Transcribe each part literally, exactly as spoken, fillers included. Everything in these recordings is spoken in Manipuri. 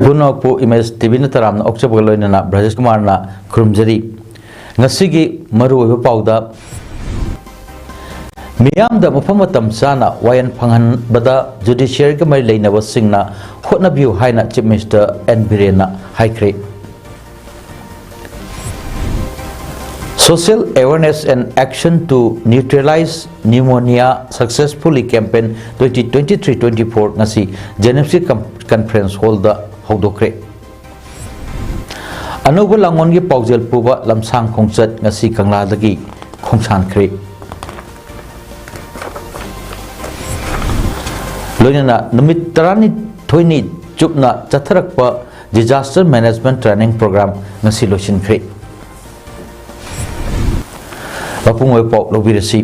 ꯄꯨꯝꯅꯃꯛꯄꯨ ꯏꯃꯦꯖ ꯇꯤꯚꯤꯅ ꯇꯔꯥꯝꯅ ꯑꯣꯛꯆꯕꯒ ꯂꯣꯏꯅꯅ ꯕ꯭ꯔꯖꯦꯁ ꯀꯨꯃꯥꯔꯅ ꯈꯨꯔꯨꯝꯖꯔꯤ꯫ ꯉꯁꯤꯒꯤ ꯃꯔꯨꯑꯣꯏꯕ ꯄꯥꯎꯗ, ꯃꯤꯌꯥꯝꯗ ꯃꯐꯝ ꯃꯇꯝ ꯆꯥꯅ ꯋꯥꯌꯦꯜ ꯐꯪꯍꯟꯕꯗ ꯖꯨꯗꯤꯁꯤꯌꯔꯤꯒ ꯃꯔꯤ ꯂꯩꯅꯕꯁꯤꯡꯅ ꯍꯣꯠꯅꯕꯤꯌꯨ ꯍꯥꯏꯅ ꯆꯤꯐ ꯃꯤꯅꯤꯁꯇꯔ ꯑꯦꯟ ꯕꯤꯔꯦꯟꯅ ꯍꯥꯏꯈ꯭ꯔꯦ꯫ Social Awareness and Action to Neutralize Pneumonia Successfully Campaign twenty twenty-three twenty-four ꯉꯁꯤ ꯖꯦꯅꯤꯝꯁꯀꯤ ꯀꯟ-, ꯀꯟꯐꯔꯦꯟꯁ ꯍꯣꯜꯗ ꯍꯧꯗꯣꯛꯈ꯭ꯔꯦ꯫ ꯑꯅꯧꯕ ꯂꯥꯡꯑꯣꯟꯒꯤ ꯄꯥꯎꯖꯦꯜ ꯄꯨꯕ ꯂꯝꯁꯥꯡ ꯈꯣꯡꯆꯠ ꯉꯁꯤ ꯀꯪꯂꯥꯗꯒꯤ ꯈꯣꯡꯁꯥꯟꯈ꯭ꯔꯦ꯫ ꯂꯣꯏꯅꯅ ꯅꯨꯃꯤꯠ ꯇꯔꯥꯅꯤꯊꯣꯏꯅꯤ ꯆꯨꯞꯅ ꯆꯠꯊꯔꯛꯄ Disaster Management Training Program ꯉꯁꯤ ꯂꯣꯏꯁꯤꯟꯈ꯭ꯔꯦ꯫ ꯃꯄꯨꯡ ꯑꯣꯏꯕ ꯄꯥꯎ ꯂꯧꯕꯤꯔꯁꯤ꯫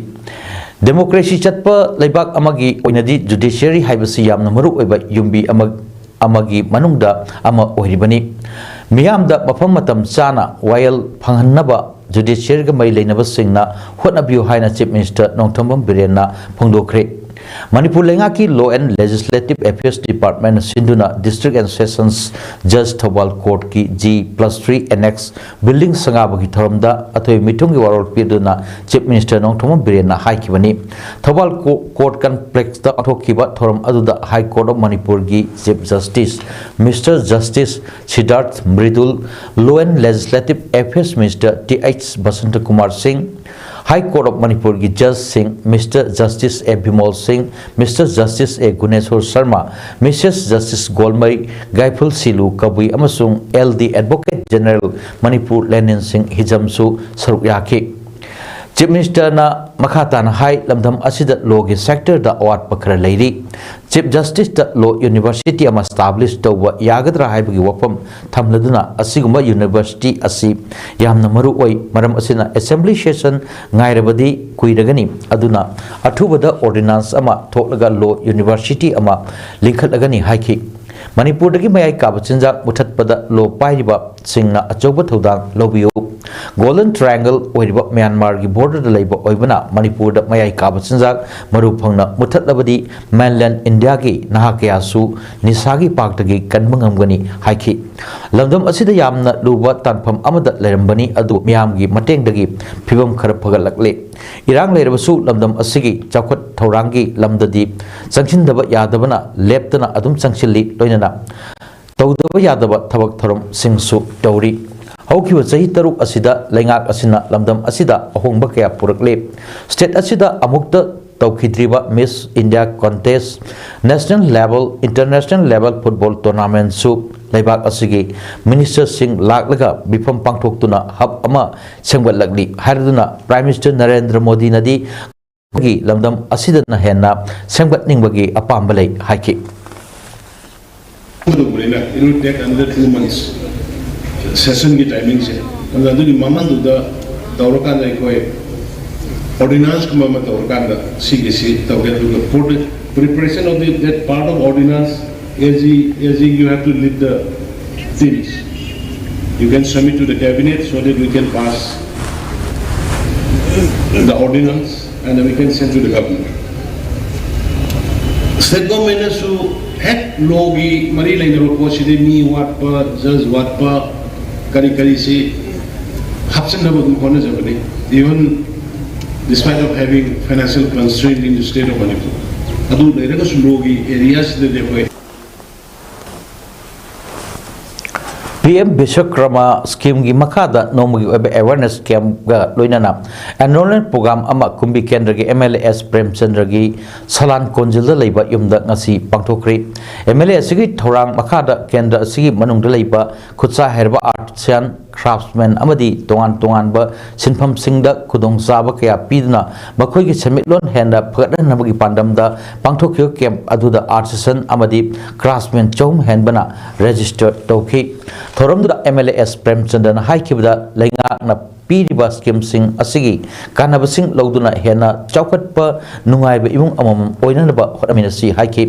ꯗꯦꯃꯣꯀ꯭ꯔꯦꯁꯤ ꯆꯠꯄ ꯂꯩꯕꯥꯛ ꯑꯃꯒꯤ ꯑꯣꯏꯅꯗꯤ ꯖꯨꯗꯤꯁꯤꯌꯔꯤ ꯍꯥꯏꯕꯁꯤ ꯌꯥꯝꯅ ꯃꯔꯨꯑꯣꯏꯕ ꯌꯨꯝꯕꯤ ꯑꯃ, ꯑꯃꯒꯤ ꯃꯅꯨꯡꯗ ꯑꯃ ꯑꯣꯏꯔꯤꯕꯅꯤ꯫ ꯃꯤꯌꯥꯝꯗ ꯃꯐꯝ ꯃꯇꯝ ꯆꯥꯅ ꯋꯥꯌꯦꯜ ꯐꯪꯍꯟꯅꯕ ꯖꯨꯗꯤꯁꯤꯌꯔꯤꯒ ꯃꯔꯤ ꯂꯩꯅꯕꯁꯤꯡꯅ ꯍꯣꯠꯅꯕꯤꯌꯨ ꯍꯥꯏꯅ ꯆꯤꯐ ꯃꯤꯅꯤꯁꯇꯔ ꯅꯣꯡꯊꯣꯝꯕꯝ ꯕꯤꯔꯦꯟꯅ ꯐꯣꯡꯗꯣꯛꯈ꯭ꯔꯦ꯫ ꯃꯅꯤꯄꯨꯔ ꯂꯩꯉꯥꯛꯀꯤ Law and Legislative Affairs Department ꯁꯤꯟꯗꯨꯅ District and Sessions Judge Thoubal ꯀꯣꯔꯠꯀꯤ G plus three Annex building ꯁꯪꯒꯥꯕꯒꯤ ꯊꯧꯔꯝꯗ ꯑꯊꯣꯏꯕ ꯃꯤꯊꯨꯡꯒꯤ ꯋꯥꯔꯣꯜ ꯄꯤꯗꯨꯅ ꯆꯤꯐ ꯃꯤꯅꯤꯁꯇꯔ ꯅꯣꯡꯊꯣꯝꯕꯝ ꯕꯤꯔꯦꯟꯅ ꯍꯥꯏꯈꯤꯕꯅꯤ꯫ ꯊꯧꯕꯥꯜ ꯀꯣ-, ꯀꯣꯔꯠ ꯀꯝꯄ꯭ꯂꯦꯛꯁꯇ ꯄꯥꯡꯊꯣꯛꯈꯤꯕ ꯊꯧꯔꯝ ꯑꯗꯨꯗ ꯍꯥꯏ ꯀꯣꯔꯠ ꯑꯣꯐ ꯃꯅꯤꯄꯨꯔꯒꯤ chief justice mister justice Siddharth Mridul, Law and Legislative Affairs Minister T H Basanta Kumar Singh, high court of ꯃꯅꯤꯄꯨꯔꯒꯤ ꯖꯁꯁꯤꯡ mister justice A Bimol Singh, mister justice A Guneshwar Sharma, Mrs justice Golmei, Gaiphul Shilu Kabui ꯑꯃꯁꯨꯡ L D advocate general Manipur Lenin Singh ꯍꯤꯖꯝꯁꯨ ꯁꯔꯨꯛ ꯌꯥꯈꯤ꯫ ꯆꯤꯐ ꯃꯤꯅꯤꯁꯇꯔꯅ ꯃꯈꯥ ꯇꯥꯅ ꯍꯥꯏ, ꯂꯝꯗꯝ ꯑꯁꯤꯗ ꯂꯣꯒꯤ ꯁꯦꯛꯇꯔꯗ ꯑꯋꯥꯠꯄ ꯈꯔ ꯂꯩꯔꯤ꯫ ꯆꯤꯐ ꯖꯁꯇꯤꯁꯇ ꯂꯣ ꯌꯨꯅꯤꯚꯔꯁꯤꯇꯤ ꯑꯃ ꯁ꯭ꯇꯥꯕ꯭ꯂꯤꯁ ꯇꯧꯕ ꯌꯥꯒꯗ꯭ꯔꯥ ꯍꯥꯏꯕꯒꯤ ꯋꯥꯐꯝ ꯊꯝꯂꯗꯨꯅ, ꯑꯁꯤꯒꯨꯝꯕ ꯌꯨꯅꯤꯚꯔꯁꯤꯇꯤ ꯑꯁꯤ ꯌꯥꯝꯅ ꯃꯔꯨ ꯑꯣꯏ꯫ ꯃꯔꯝ ꯑꯁꯤꯅ, ꯑꯦꯁꯦꯝꯕ꯭ꯂꯤ ꯁꯦꯁꯟ ꯉꯥꯏꯔꯕꯗꯤ ꯀꯨꯏꯔꯒꯅꯤ, ꯑꯗꯨꯅ ꯑꯊꯨꯕꯗ ꯑꯣꯔꯗꯤꯅꯥꯟꯁ ꯑꯃ ꯊꯣꯛꯂꯒ ꯂꯣ ꯌꯨꯅꯤꯚꯔꯁꯤꯇꯤ ꯑꯃ ꯂꯤꯡꯈꯠꯂꯒꯅꯤ ꯍꯥꯏꯈꯤ꯫ ꯃꯅꯤꯄꯨꯔꯗꯒꯤ ꯃꯌꯥꯏ ꯀꯥꯕ ꯆꯤꯟꯖꯥꯛ ꯃꯨꯊꯠꯄꯗ ꯂꯣ ꯄꯥꯏꯔꯤꯕ ꯁꯤꯡꯅ ꯑꯆꯧꯕ ꯊꯧꯗꯥꯡ ꯂꯧꯕꯤꯌꯨ꯫ ꯒꯣꯜꯗꯟ ꯇ꯭ꯔꯥꯏꯌꯦꯡꯒꯜ ꯑꯣꯏꯔꯤꯕ ꯃ꯭ꯌꯥꯟꯃꯥꯔꯒꯤ ꯕꯣꯔꯗꯔꯗ ꯂꯩꯕ ꯑꯣꯏꯕꯅ ꯃꯅꯤꯄꯨꯔꯗ ꯃꯌꯥꯏ ꯀꯥꯕ ꯆꯤꯟꯖꯥꯛ ꯃꯔꯨ ꯐꯪꯅ ꯃꯨꯊꯠꯂꯕꯗꯤ ꯃꯦꯟꯂꯦꯟ ꯏꯟꯗꯤꯌꯥꯒꯤ ꯅꯍꯥ ꯀꯌꯥꯁꯨ ꯅꯤꯁꯥꯒꯤ ꯄꯥꯛꯇꯒꯤ ꯀꯟꯕ ꯉꯝꯒꯅꯤ ꯍꯥꯏꯈꯤ꯫ ꯂꯝꯗꯝ ꯑꯁꯤꯗ ꯌꯥꯝꯅ ꯂꯨꯕ ꯇꯥꯟꯐꯝ ꯑꯃꯗ ꯂꯩꯔꯝꯕꯅꯤ, ꯑꯗꯨ ꯃꯤꯌꯥꯝꯒꯤ ꯃꯇꯦꯡꯗꯒꯤ ꯐꯤꯕꯝ ꯈꯔ ꯐꯒꯠꯂꯛꯂꯦ꯫ ꯏꯔꯥꯡ ꯂꯩꯔꯕꯁꯨ ꯂꯝꯗꯝ ꯑꯁꯤꯒꯤ ꯆꯥꯎꯈꯠ ꯊꯧꯔꯥꯡꯒꯤ ꯂꯝꯗꯗꯤ ꯆꯪꯁꯤꯟꯗꯕ ꯌꯥꯗꯕꯅ ꯂꯦꯞꯇꯅ ꯑꯗꯨꯝ ꯆꯪꯁꯤꯜꯂꯤ꯫ ꯂꯣꯏꯅꯅ ꯇꯧꯗꯕ ꯌꯥꯗꯕ ꯊꯕꯛ ꯊꯧꯔꯝꯁꯤꯡꯁꯨ ꯇꯧꯔꯤ꯫ ꯍꯧꯈꯤꯕ ꯆꯍꯤ ꯇꯔꯨꯛ ꯑꯁꯤꯗ ꯂꯩꯉꯥꯛ ꯑꯁꯤꯅ ꯂꯝꯗꯝ ꯑꯁꯤꯗ ꯑꯍꯣꯡꯕ ꯀꯌꯥ ꯄꯨꯔꯛꯂꯦ꯫ ꯁ꯭ꯇꯦꯠ ꯑꯁꯤꯗ ꯑꯃꯨꯛꯇ ꯇꯧꯈꯤꯗ꯭ꯔꯤꯕ Miss India contest, national level, international level football ꯇꯣꯔꯅꯥꯃꯦꯟꯠꯁꯨ ꯂꯩꯕꯥꯛ ꯑꯁꯤꯒꯤ ꯃꯤꯅꯤꯁꯇꯔꯁꯤꯡ ꯂꯥꯛꯂꯒ ꯃꯤꯐꯝ ꯄꯥꯡꯊꯣꯛꯇꯨꯅ ꯍꯕ ꯑꯃ ꯁꯦꯝꯒꯠꯂꯛꯂꯤ ꯍꯥꯏꯔꯗꯨꯅ ꯄ꯭ꯔꯥꯏꯝ ꯃꯤꯅꯤꯁꯇꯔ ꯅꯔꯦꯟꯗ꯭ꯔ ꯃꯣꯗꯤꯅꯗꯤ ꯒꯤ ꯂꯝꯗꯝ ꯑꯁꯤꯗꯅ ꯍꯦꯟꯅ ꯁꯦꯝꯒꯠꯅꯤꯡꯕꯒꯤ ꯑꯄꯥꯝꯕ ꯂꯩ ꯍꯥꯏꯈꯤ꯫ ꯇꯧꯕꯅꯤꯅ, it will take another two months session ꯒꯤ timing ꯁꯦ꯫ ꯑꯗꯨꯅ ꯑꯗꯨꯒꯤ ꯃꯃꯥꯡꯗꯨꯗ ꯇꯧꯔꯀꯥꯟꯗ ꯑꯩꯈꯣꯏ ordinance ꯀꯨꯝꯕ ꯑꯃ ꯇꯧꯔꯀꯥꯟꯗ ꯁꯤꯒꯤꯁꯤ ꯇꯧꯒꯦ꯫ ꯑꯗꯨꯒ for the preparation of the, that part of ordinance, AG, AG, you have to lead the teams. You can submit to the cabinet so that we can pass the ordinance and then we can send to the government. State government ꯅꯁꯨ ꯍꯦꯛ law ꯒꯤ ꯃꯔꯤ ꯂꯩꯅꯕ ꯄꯣꯠꯁꯤꯗꯤ ꯃꯤ ꯋꯥꯠꯄ, judge ꯋꯥꯠꯄ, ꯀꯔꯤ ꯀꯔꯤꯁꯤ ꯍꯥꯞꯆꯤꯟꯅꯕ ꯑꯗꯨꯝ ꯍꯣꯠꯅꯖꯕꯅꯤ, even despite of having financial constraint in the state of Manipur. ꯑꯗꯨ ꯂꯩꯔꯒꯁꯨ law ꯒꯤ area ꯁꯤꯗꯗꯤ ꯑꯩꯈꯣꯏ ꯄꯤ ꯑꯦꯝ ꯕꯤꯁ꯭ꯋꯀꯔꯃ ꯁ꯭ꯀꯤꯝꯒꯤ ꯃꯈꯥꯗ ꯅꯣꯡꯃꯒꯤ ꯑꯣꯏꯕ ꯑꯦꯋꯦꯔꯅꯦꯁ ꯀꯦꯝꯞꯒ ꯂꯣꯏꯅꯅ ꯑꯦꯟꯔꯣꯜꯃꯦꯟꯠ ꯄ꯭ꯔꯣꯒ꯭ꯔꯥꯝ ꯑꯃ ꯀꯨꯝꯕꯤ ꯀꯦꯟꯗ꯭ꯔꯒꯤ ꯑꯦꯝ ꯑꯦꯜ ꯑꯦ ꯑꯦꯁ ꯄ꯭ꯔꯦꯝꯆꯟꯗ꯭ꯔꯒꯤ ꯁꯂꯥꯟ ꯀꯣꯟꯖꯤꯜꯗ ꯂꯩꯕ ꯌꯨꯝꯗ ꯉꯁꯤ ꯄꯥꯡꯊꯣꯛꯈ꯭ꯔꯤ꯫ ꯑꯦꯝ ꯑꯦꯜ ꯑꯦ ꯑꯁꯤꯒꯤ ꯊꯧꯔꯥꯡ ꯃꯈꯥꯗ ꯀꯦꯟꯗ꯭ꯔ ꯑꯁꯤꯒꯤ ꯃꯅꯨꯡꯗ ꯂꯩꯕ ꯈꯨꯠꯁꯥ ꯍꯩꯔꯕ ꯑꯥꯔꯇꯤꯁꯥꯟ, ꯀ꯭ꯔꯥꯐꯠꯁꯃꯦꯟ ꯑꯃꯗꯤ ꯇꯣꯉꯥꯟ ꯇꯣꯉꯥꯟꯕ ꯁꯤꯟꯐꯝꯁꯤꯡꯗ ꯈꯨꯗꯣꯡꯆꯥꯕ ꯀꯌꯥ ꯄꯤꯗꯨꯅ ꯃꯈꯣꯏꯒꯤ ꯁꯦꯟꯃꯤꯠꯂꯣꯟ ꯍꯦꯟꯅ ꯐꯒꯠꯍꯟꯅꯕꯒꯤ ꯄꯥꯟꯗꯝꯗ ꯄꯥꯡꯊꯣꯛꯈꯤꯕ ꯀꯦꯝꯞ ꯑꯗꯨꯗ ꯑꯥꯔꯇꯤꯁꯥꯟ ꯑꯃꯗꯤ ꯀ꯭ꯔꯥꯐꯠꯁꯃꯦꯟ ꯆꯍꯨꯝ ꯍꯦꯟꯕꯅ ꯔꯦꯖꯤꯁꯇꯔ ꯇꯧꯈꯤ꯫ ꯊꯧꯔꯝꯗꯨꯗ ꯑꯦꯝ ꯑꯦꯜ ꯑꯦ ꯑꯦꯁ ꯄ꯭ꯔꯦꯝꯆꯟꯗ꯭ꯔꯅ ꯍꯥꯏꯈꯤꯕꯗ ꯂꯩꯉꯥꯛꯅ ꯄꯤꯔꯤꯕ ꯁ꯭ꯀꯤꯝꯁꯤꯡ ꯑꯁꯤꯒꯤ ꯀꯥꯟꯅꯕꯁꯤꯡ ꯂꯧꯗꯨꯅ ꯍꯦꯟꯅ ꯆꯥꯎꯈꯠꯄ ꯅꯨꯡꯉꯥꯏꯕ ꯏꯃꯨꯡ ꯑꯃꯃꯝ ꯑꯣꯏꯅꯅꯕ ꯍꯣꯠꯅꯃꯤꯟꯅꯁꯤ ꯍꯥꯏꯈꯤ꯫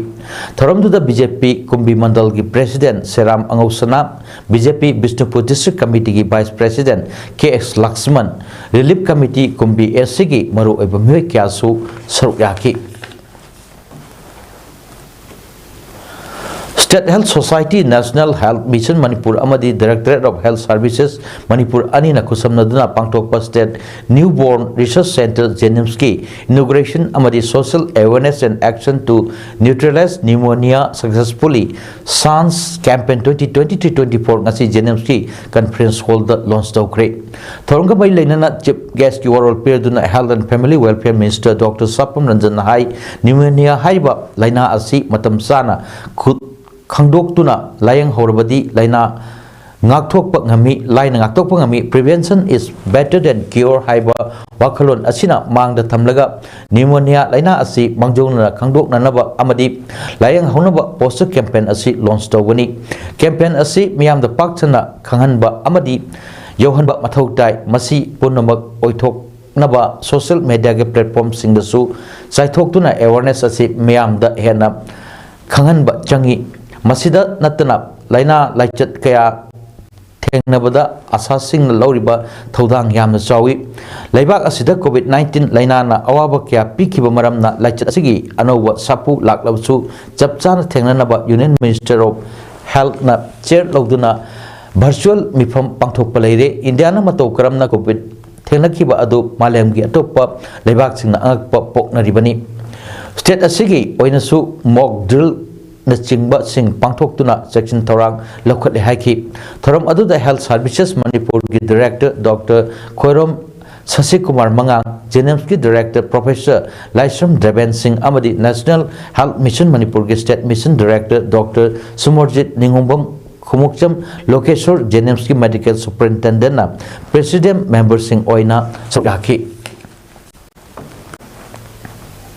ꯊꯧꯔꯝꯗꯨꯗ ꯕꯤ ꯖꯦ ꯄꯤ ꯀꯨꯝꯕꯤ ꯃꯟꯗꯜꯒꯤ ꯄ꯭ꯔꯦꯁꯤꯗꯦꯟꯠ ꯁꯦꯔꯥꯝ ꯑꯉꯧꯁꯅꯥ, ꯕꯤ ꯖꯦ ꯄꯤ ꯕꯤꯁꯅꯨꯄꯨꯔ ꯗꯤꯁꯇ꯭ꯔꯤꯛ ꯀꯃꯤꯇꯤꯒꯤ ꯚꯥꯏꯁ ꯄ꯭ꯔꯦꯁꯤꯗꯦꯟꯠ ꯀꯦ ꯑꯦꯁ ꯂꯛꯁꯃꯟ, ꯔꯤꯂꯤꯐ ꯀꯃꯤꯇꯤ ꯀꯨꯝꯕꯤ ꯑꯦ ꯁꯤꯒꯤ ꯃꯔꯨꯑꯣꯏꯕ ꯃꯤꯑꯣꯏ ꯀꯌꯥꯁꯨ ꯁꯔꯨꯛ ꯌꯥꯈꯤ꯫ State Health Society, National Health Mission Manipur ꯑꯃꯗꯤ Directorate of Health Services Manipur ꯑꯅꯤꯅ ꯈꯨꯠꯁꯝꯅꯗꯨꯅ ꯄꯥꯡꯊꯣꯛꯄ State Newborn Research Centre ꯖꯦꯅꯤꯝꯁꯀꯤ inauguration ꯑꯃꯗꯤ Social Awareness and Action to Neutralize Pneumonia Successfully, SANS Campaign twenty twenty-three twenty-four ꯉꯁꯤ ꯖꯦꯅꯤꯝꯁꯀꯤ conference hall ꯗ launch ꯇꯧꯈ꯭ꯔꯦ꯫ ꯊꯧꯔꯝꯒ ꯃꯔꯤ ꯂꯩꯅꯅ Chief Guest ꯀꯤ ꯋꯥꯔꯣꯜ ꯄꯤꯔꯗꯨꯅ Health and Family Welfare Minister Doctor ꯁꯥꯄꯝ ꯔꯟꯖꯟꯅ high, pneumonia ꯍꯥꯏꯔꯤꯕ ꯂꯥꯏꯅꯥ ꯑꯁꯤ ꯃꯇꯝ ꯆꯥꯅ ꯈꯨ-, ꯈꯪꯗꯣꯛꯇꯨꯅ ꯂꯥꯌꯦꯡꯍꯧꯔꯕꯗꯤ ꯂꯥꯏꯅꯥ ꯉꯥꯛꯊꯣꯛꯄ ꯉꯝꯃꯤ, ꯂꯥꯏꯅ ꯉꯥꯛꯊꯣꯛꯄ ꯉꯝꯃꯤ꯫ Prevention is better than cure ꯍꯥꯏꯕ ꯋꯥꯈꯜꯂꯣꯟ ꯑꯁꯤꯅ ꯃꯥꯡꯗ ꯊꯝꯂꯒ pneumonia ꯂꯥꯏꯅꯥ ꯑꯁꯤ ꯃꯥꯡꯖꯧꯅꯅ ꯈꯪꯗꯣꯛꯅꯅꯕ ꯑꯃꯗꯤ ꯂꯥꯌꯦꯡꯍꯧꯅꯕ poster campaign ꯑꯁꯤ launch ꯇꯧꯒꯅꯤ꯫ Campaign ꯑꯁꯤ ꯃꯤꯌꯥꯝꯗ ꯄꯥꯛ ꯁꯟꯅ ꯈꯪꯍꯟꯕ ꯑꯃꯗꯤ ꯌꯧꯍꯟꯕ ꯃꯊꯧ ꯇꯥꯏ꯫ ꯃꯁꯤ ꯄꯨꯝꯅꯃꯛ ꯑꯣꯏꯊꯣꯛꯅꯕ social media ꯒꯤ platform ꯁꯤꯡꯗꯁꯨ ꯆꯥꯏꯊꯣꯛꯇꯨꯅ awareness ꯑꯁꯤ ꯃꯤꯌꯥꯝꯗ ꯍꯦꯟꯅ ꯈꯪꯍꯟꯕ ꯆꯪꯏ꯫ ꯃꯁꯤꯗ ꯅꯠꯇꯅ ꯂꯥꯏꯅꯥ ꯂꯥꯏꯆꯠ ꯀꯌꯥ ꯊꯦꯡꯅꯕꯗ ꯑꯁꯥꯁꯤꯡꯅ ꯂꯧꯔꯤꯕ ꯊꯧꯗꯥꯡ ꯌꯥꯝꯅ ꯆꯥꯎꯏ꯫ ꯂꯩꯕꯥꯛ ꯑꯁꯤꯗ COVID nineteen ꯂꯥꯏꯅꯥꯅ ꯑꯋꯥꯕ ꯀꯌꯥ ꯄꯤꯈꯤꯕ ꯃꯔꯝꯅ ꯂꯥꯏꯆꯠ ꯑꯁꯤꯒꯤ ꯑꯅꯧꯕ ꯁꯥꯐꯨ ꯂꯥꯛꯂꯕꯁꯨ ꯆꯞ ꯆꯥꯅ ꯊꯦꯡꯅꯅꯕ Union Minister of Health ꯅ chair ꯂꯧꯗꯨꯅ virtual ꯃꯤꯐꯝ ꯄꯥꯡꯊꯣꯛꯄ ꯂꯩꯔꯦ꯫ ꯏꯟꯗꯤꯌꯥꯅ ꯃꯇꯧ ꯀꯔꯝꯅ COVID ꯊꯦꯡꯅꯈꯤꯕ ꯑꯗꯨ ꯃꯥꯂꯦꯝꯒꯤ ꯑꯇꯣꯞꯄ ꯂꯩꯕꯥꯛꯁꯤꯡꯅ ꯑꯉꯛꯄ ꯄꯣꯛꯅꯔꯤꯕꯅꯤ꯫ State ꯑꯁꯤꯒꯤ ꯑꯣꯏꯅꯁꯨ mock drill ꯅꯆꯤꯡꯕꯁꯤꯡ ꯄꯥꯡꯊꯣꯛꯇꯨꯅ ꯆꯦꯛꯁꯤꯟ ꯊꯧꯔꯥꯡ ꯂꯧꯈꯠꯂꯦ ꯍꯥꯏꯈꯤ꯫ ꯊꯧꯔꯝ ꯑꯗꯨꯗ Health Services ꯃꯅꯤꯄꯨꯔꯒꯤ Director Doctor Khoirom ꯁꯁꯤꯀꯨꯃꯥꯔ ꯃꯉꯥꯡ, ꯖꯦꯅꯤꯝꯁꯀꯤ Director Professor ꯂꯥꯏꯁ꯭ꯔꯝ ꯗꯦꯕꯦꯟ ꯁꯤꯡ ꯑꯃꯗꯤ National Health Mission ꯃꯅꯤꯄꯨꯔꯒꯤ State Mission Director Doctor ꯁꯨꯃꯔꯖꯤꯠ ꯅꯤꯉꯣꯝꯕꯝ, Khumukcham ꯂꯣꯀꯦꯁꯣꯔ, ꯖꯦꯅꯤꯝꯁꯀꯤ Medical Superintendent ꯅ President member ꯁꯤꯡ ꯑꯣꯏꯅ ꯁꯔꯨꯛ ꯌꯥꯈꯤ꯫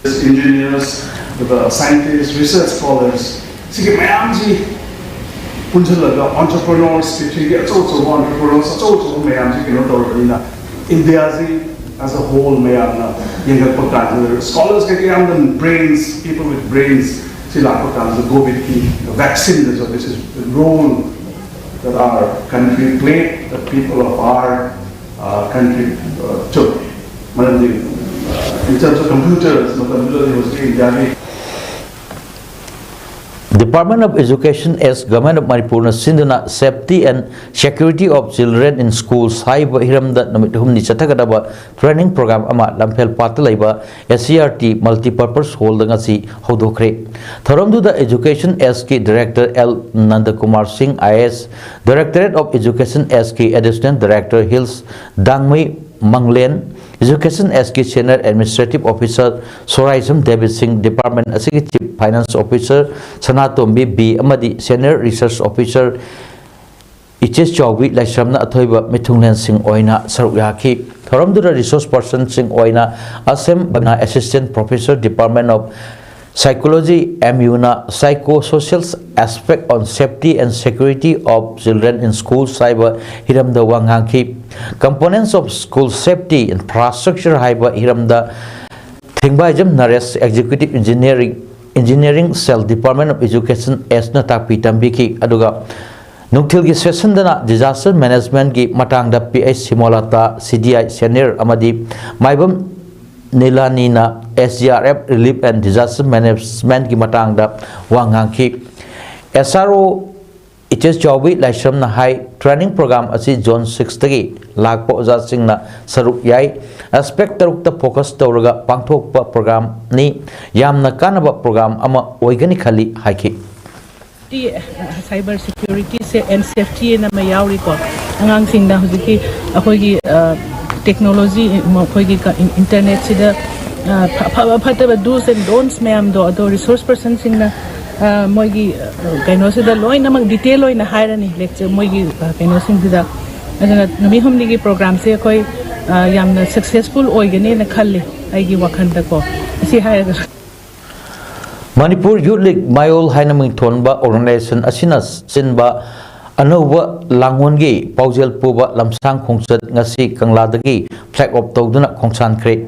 Engineers, ꯑꯗꯨꯒ scientists, research scholars, ꯁꯤꯒꯤ ꯃꯌꯥꯝꯁꯤ ꯄꯨꯟꯁꯤꯜꯂꯒ entrepreneurs, ꯄ꯭ꯔꯤꯊꯤꯕꯤꯒꯤ ꯑꯆꯧ ꯑꯆꯧꯕ entrepreneurs, ꯑꯆꯧ ꯑꯆꯧꯕ ꯃꯌꯥꯝꯁꯤ ꯀꯩꯅꯣ ꯇꯧꯔꯕꯅꯤꯅ, ꯏꯟꯗꯤꯌꯥꯁꯤ as a whole ꯃꯌꯥꯝꯅ ꯌꯦꯡꯉꯛꯄ ꯀꯥꯟꯗ, ꯁ꯭ꯀꯣꯂꯔꯁ ꯀꯌꯥ ꯌꯥꯝꯅ, ꯕ꯭ꯔꯦꯟꯁ, people with brains ꯁꯤ ꯂꯥꯛꯄ ꯀꯥꯟꯗ, ꯀꯣꯚꯤꯗꯀꯤ ꯚꯦꯛꯁꯤꯟꯗꯁꯨ, this is the role that our country played, the people of our uh, country uh, took. ꯃꯔꯝꯗꯤ uh, in terms of computers, ꯃꯇꯝꯗꯨꯗꯗꯤ ꯍꯧꯖꯤꯛꯀꯤ ꯏꯟꯗꯤꯌꯥꯒꯤ Department of Education as Government of ꯃꯅꯤꯄꯨꯔꯅ ꯁꯤꯟꯗꯨꯅ Safety and Security of Children in Schools ꯍꯥꯏꯕ ꯍꯤꯔꯝꯗ ꯅꯨꯃꯤꯠ ꯍꯨꯝꯅꯤ ꯆꯠꯊꯒꯗꯕ training program ꯑꯃ ꯂꯝꯐꯦꯜ ꯄꯥꯠꯇ ꯂꯩꯕ S C R T Multipurpose Hallꯗ ꯉꯁꯤ ꯍꯧꯗꯣꯛꯈ꯭ꯔꯦ꯫ ꯊꯧꯔꯝꯗꯨꯗ Education Sꯀꯤ Director L Nandakumar Singh, I A S, Directorate of Education Sꯀꯤ Additional Director Hills Dangmei Manglen, Education Sꯀꯤ Senior Administrative Officer Soraisam David Singh, Department ꯑꯁꯤꯒꯤ Chief Finance Officer Sanatombi B ꯑꯃꯗꯤ Senior Research Officer ꯏꯆꯦ ꯆꯥꯎꯕꯤ ꯂꯥꯏꯁ꯭ꯔꯝꯅ ꯑꯊꯣꯏꯕ ꯃꯤꯊꯨꯡꯂꯦꯟꯁꯤꯡ ꯑꯣꯏꯅ ꯁꯔꯨꯛ ꯌꯥꯈꯤ꯫ ꯊꯧꯔꯝꯗꯨꯗ resource personꯁꯤꯡ ꯑꯣꯏꯅ ꯑꯁꯦꯝ ꯕꯒꯅꯥ Assistant Professor, Department of Psychology, M Uꯅ Psychosocial Aspect on Safety and Security of Children in Schools ꯍꯥꯏꯕ ꯍꯤꯔꯝꯗ ꯋꯥ ꯉꯥꯡꯈꯤ꯫ Components of School Safety Infrastructure ꯍꯥꯏꯕ ꯍꯤꯔꯝꯗ ꯊꯦꯡꯕꯥꯏꯖꯝ ꯅꯔꯦꯁ, Executive Engineering, Engineering Cell, Department of Education Sꯅ ꯇꯥꯛꯄꯤ ꯇꯝꯕꯤꯈꯤ꯫ ꯑꯗꯨꯒ ꯅꯨꯡꯊꯤꯜꯒꯤ sessionꯗꯅ Disaster Managementꯀꯤ ꯃꯇꯥꯡꯗ P H ꯁꯤꯃꯣꯂꯥꯇꯥ, C D I Senior, ꯑꯃꯗꯤ ꯃꯥꯏꯕꯝ ꯅꯤꯂꯥꯅꯤꯅ S D R F Relief and Disaster Managementꯀꯤ ꯃꯇꯥꯡꯗ ꯋꯥ ꯉꯥꯡꯈꯤ꯫ S R O ꯏꯆꯦ ꯆꯥꯎꯕꯤ ꯂꯥꯏꯁ꯭ꯔꯝꯅ ꯍꯥꯏ, training program ꯑꯁꯤ Zone sixꯇꯒꯤ ꯂꯥꯛꯄ ꯑꯣꯖꯥꯁꯤꯡꯅ ꯁꯔꯨꯛ ꯌꯥꯏ꯫ Aspect ꯇꯔꯨꯛꯇ focus ꯇꯧꯔꯒ ꯄꯥꯡꯊꯣꯛꯄ programꯅꯤ꯫ ꯌꯥꯝꯅ ꯀꯥꯟꯅꯕ program ꯑꯃ ꯑꯣꯏꯒꯅꯤ ꯈꯜꯂꯤ ꯍꯥꯏꯈꯤ꯫ Cyber Security and Safety ꯑꯅ ꯑꯃ ꯌꯥꯎꯔꯤꯀꯣ꯫ ꯑꯉꯥꯡꯁꯤꯡꯗ ꯍꯧꯖꯤꯛꯀꯤ ꯑꯩꯈꯣꯏꯒꯤ technology, ꯑꯩꯈꯣꯏꯒꯤ internetꯁꯤꯗ ꯑꯐꯕ ꯐꯠꯇꯕ do's and don'ts ꯃꯌꯥꯝꯗꯣ, ꯑꯗꯣ resource personꯁꯤꯡꯅ ꯃꯣꯏꯒꯤ ꯀꯩꯅꯣꯁꯤꯗ ꯂꯣꯏꯅꯃꯛ detail ꯑꯣꯏꯅ ꯍꯥꯏꯔꯅꯤ lecture, ꯃꯣꯏꯒꯤ ꯀꯩꯅꯣꯁꯤꯡꯁꯤꯗ꯫ ꯑꯗꯨꯅ ꯅꯨꯃꯤꯠ ꯍꯨꯝꯅꯤꯒꯤ programꯁꯦ ꯑꯩꯈꯣꯏ ꯌꯥꯝꯅ successful ꯑꯣꯏꯒꯅꯦꯅ ꯈꯜꯂꯤ ꯑꯩꯒꯤ ꯋꯥꯈꯜꯗꯀꯣ꯫ ꯑꯁꯤ ꯍꯥꯏꯔꯒ Manipur Youth League ꯃꯌꯣꯜ ꯍꯥꯏꯅ ꯃꯤꯡꯊꯣꯟꯕ organization ꯑꯁꯤꯅ ꯁꯤꯟꯕ ꯑꯅꯧꯕ ꯂꯥꯡꯑꯣꯟꯒꯤ ꯄꯥꯎꯖꯦꯜ ꯄꯨꯕ ꯂꯝꯁꯥꯡ ꯈꯣꯡꯆꯠ ꯉꯁꯤ ꯀꯪꯂꯥꯗꯒꯤ flag off ꯇꯧꯗꯨꯅ ꯈꯣꯡꯁꯥꯟꯈ꯭ꯔꯦ꯫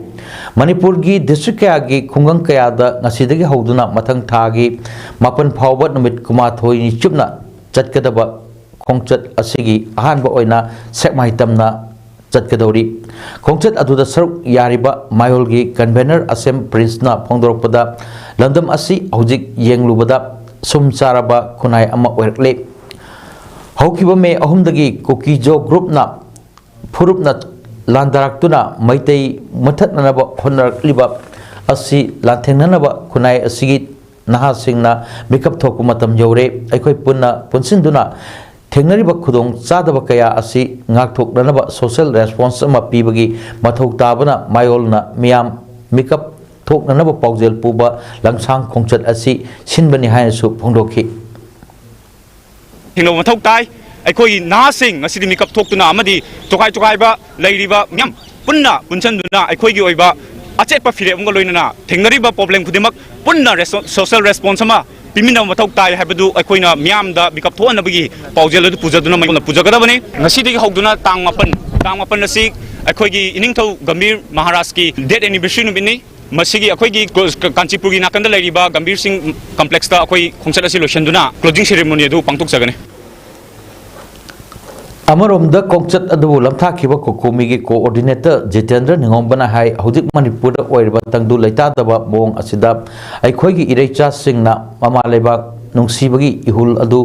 ꯃꯅꯤꯄꯨꯔꯒꯤ district ꯀꯌꯥꯒꯤ ꯈꯨꯡꯒꯪ ꯀꯌꯥꯗ ꯉꯁꯤꯗꯒꯤ ꯍꯧꯗꯨꯅ ꯃꯊꯪ ꯊꯥꯒꯤ ꯃꯥꯄꯟ ꯐꯥꯎꯕ ꯅꯨꯃꯤꯠ ꯀꯨꯟꯃꯥꯊꯣꯏꯅꯤ ꯆꯨꯞꯅ ꯆꯠꯀꯗꯕ ꯈꯣꯡꯆꯠ ꯑꯁꯤꯒꯤ ꯑꯍꯥꯟꯕ ꯑꯣꯏꯅ ꯁꯦꯛꯃꯥꯏ ꯇꯝꯅ ꯆꯠꯀꯗꯧꯔꯤ꯫ ꯈꯣꯡꯆꯠ ꯑꯗꯨꯗ ꯁꯔꯨꯛ ꯌꯥꯔꯤꯕ ꯃꯌꯣꯜꯒꯤ convener ꯑꯁꯦꯝ ꯄ꯭ꯔꯤꯟꯁꯅ ꯐꯣꯡꯗꯣꯔꯛꯄꯗ, ꯂꯝꯗꯝ ꯑꯁꯤ ꯍꯧꯖꯤꯛ ꯌꯦꯡꯂꯨꯕꯗ ꯁꯨꯝ ꯆꯥꯔꯕ ꯈꯨꯟꯅꯥꯏ ꯑꯃ ꯑꯣꯏꯔꯛꯂꯦ꯫ ꯍꯧꯈꯤꯕ ꯃꯦ ꯑꯍꯨꯝꯗꯒꯤ ꯀꯨꯀꯤꯖꯣ groupꯅ ꯐꯨꯔꯨꯞꯅ ꯂꯥꯟꯗꯥꯔꯛꯇꯨꯅ ꯃꯩꯇꯩ ꯃꯨꯊꯠꯅꯅꯕ ꯍꯣꯠꯅꯔꯛꯂꯤꯕ ꯑꯁꯤ ꯂꯥꯟꯊꯦꯡꯅꯅꯕ ꯈꯨꯟꯅꯥꯏ ꯑꯁꯤꯒꯤ ꯅꯍꯥꯁꯤꯡꯅ ꯃꯤꯀꯞ ꯊꯣꯛꯄ ꯃꯇꯝ ꯌꯧꯔꯦ꯫ ꯑꯩꯈꯣꯏ ꯄꯨꯟꯅ ꯄꯨꯟꯁꯤꯟꯗꯨꯅ ꯊꯦꯡꯅꯔꯤꯕ ꯈꯨꯗꯣꯡ ꯆꯥꯗꯕ ꯀꯌꯥ ꯑꯁꯤ ꯉꯥꯛꯊꯣꯛꯅꯅꯕ social response ꯑꯃ ꯄꯤꯕꯒꯤ ꯃꯊꯧ ꯇꯥꯕꯅ ꯃꯌꯣꯜꯅ ꯃꯤꯌꯥꯝ ꯃꯤꯀꯞ ꯊꯣꯛꯅꯅꯕ ꯄꯥꯎꯖꯦꯜ ꯄꯨꯕ ꯂꯝꯁꯥꯡ ꯈꯣꯡꯆꯠ ꯑꯁꯤ ꯁꯤꯟꯕꯅꯤ ꯍꯥꯏꯅꯁꯨ ꯐꯣꯡꯗꯣꯛꯈꯤ꯫ ꯊꯦꯡꯅꯕ ꯃꯊꯧ ꯇꯥꯏ꯫ ꯑꯩꯈꯣꯏꯒꯤ ꯅꯍꯥꯁꯤꯡ ꯉꯁꯤꯗꯤ ꯃꯤꯀꯞ ꯊꯣꯛꯇꯨꯅ ꯑꯃꯗꯤ ꯇꯣꯈꯥꯏ ꯇꯣꯈꯥꯏꯕ ꯂꯩꯔꯤꯕ ꯃꯌꯥꯝ ꯄꯨꯟꯅ ꯄꯨꯟꯁꯤꯟꯗꯨꯅ ꯑꯩꯈꯣꯏꯒꯤ ꯑꯣꯏꯕ ꯑꯆꯦꯠꯄ ꯐꯤꯔꯦꯞ ꯑꯃꯒ ꯂꯣꯏꯅꯅ ꯊꯦꯡꯅꯔꯤꯕ problem ꯈꯨꯗꯤꯡꯃꯛ ꯄꯨꯟꯅ ꯔꯦꯁꯣ-, social response ꯑꯃ ꯄꯤꯃꯤꯟꯅꯕ ꯃꯊꯧ ꯇꯥꯏ ꯍꯥꯏꯕꯗꯨ ꯑꯩꯈꯣꯏꯅ ꯃꯤꯌꯥꯝꯗ ꯃꯤꯀꯞ ꯊꯣꯛꯍꯟꯅꯕꯒꯤ ꯄꯥꯎꯖꯦꯜ ꯑꯗꯨ ꯄꯨꯖꯗꯨꯅ ꯃꯌꯣꯜꯅ ꯄꯨꯖꯒꯗꯕꯅꯤ꯫ ꯉꯁꯤꯗꯒꯤ ꯍꯧꯗꯨꯅ ꯇꯥꯡ ꯃꯥꯄꯟ, ꯇꯥꯡ ꯃꯥꯄꯟ ꯑꯁꯤ ꯑꯩꯈꯣꯏꯒꯤ ꯏꯅꯤꯡꯊꯧ ꯒꯝꯚꯤꯔ ꯃꯍꯥꯔꯥꯖꯀꯤ death anniversary ꯅꯨꯃꯤꯠꯅꯤ꯫ ꯃꯁꯤꯒꯤ ꯑꯩꯈꯣꯏꯒꯤ ꯀꯣ-, ꯀꯥꯟꯆꯤꯄꯨꯔꯒꯤ ꯅꯥꯀꯟꯗ ꯂꯩꯔꯤꯕ ꯒꯝꯚꯤꯔ ꯁꯤꯡ complex ꯇ ꯑꯩꯈꯣꯏ ꯈꯣꯡꯆꯠ ꯑꯁꯤ ꯂꯣꯏꯁꯤꯟꯗꯨꯅ closing ceremony ꯑꯗꯨ ꯄꯥꯡꯊꯣꯛꯆꯒꯅꯤ꯫ ꯑꯃꯔꯣꯝꯗ ꯈꯣꯡꯆꯠ ꯑꯗꯨꯕꯨ ꯂꯝꯊꯥꯈꯤꯕ ꯀꯣꯀꯣꯃꯤꯒꯤ coordinator ꯖꯤꯇꯦꯟꯗ꯭ꯔ ꯅꯤꯉꯣꯝꯕꯅ ꯍꯥꯏ, ꯍꯧꯖꯤꯛ ꯃꯅꯤꯄꯨꯔꯗ ꯑꯣꯏꯔꯤꯕ ꯇꯪꯗꯨ ꯂꯩꯇꯥꯗꯕ ꯃꯑꯣꯡ ꯑꯁꯤꯗ ꯑꯩꯈꯣꯏꯒꯤ ꯏꯔꯩꯆꯥꯁꯤꯡꯅ ꯃꯃꯥ ꯂꯩꯕꯥꯛ ꯅꯨꯡꯁꯤꯕꯒꯤ ꯏꯍꯨꯜ ꯑꯗꯨ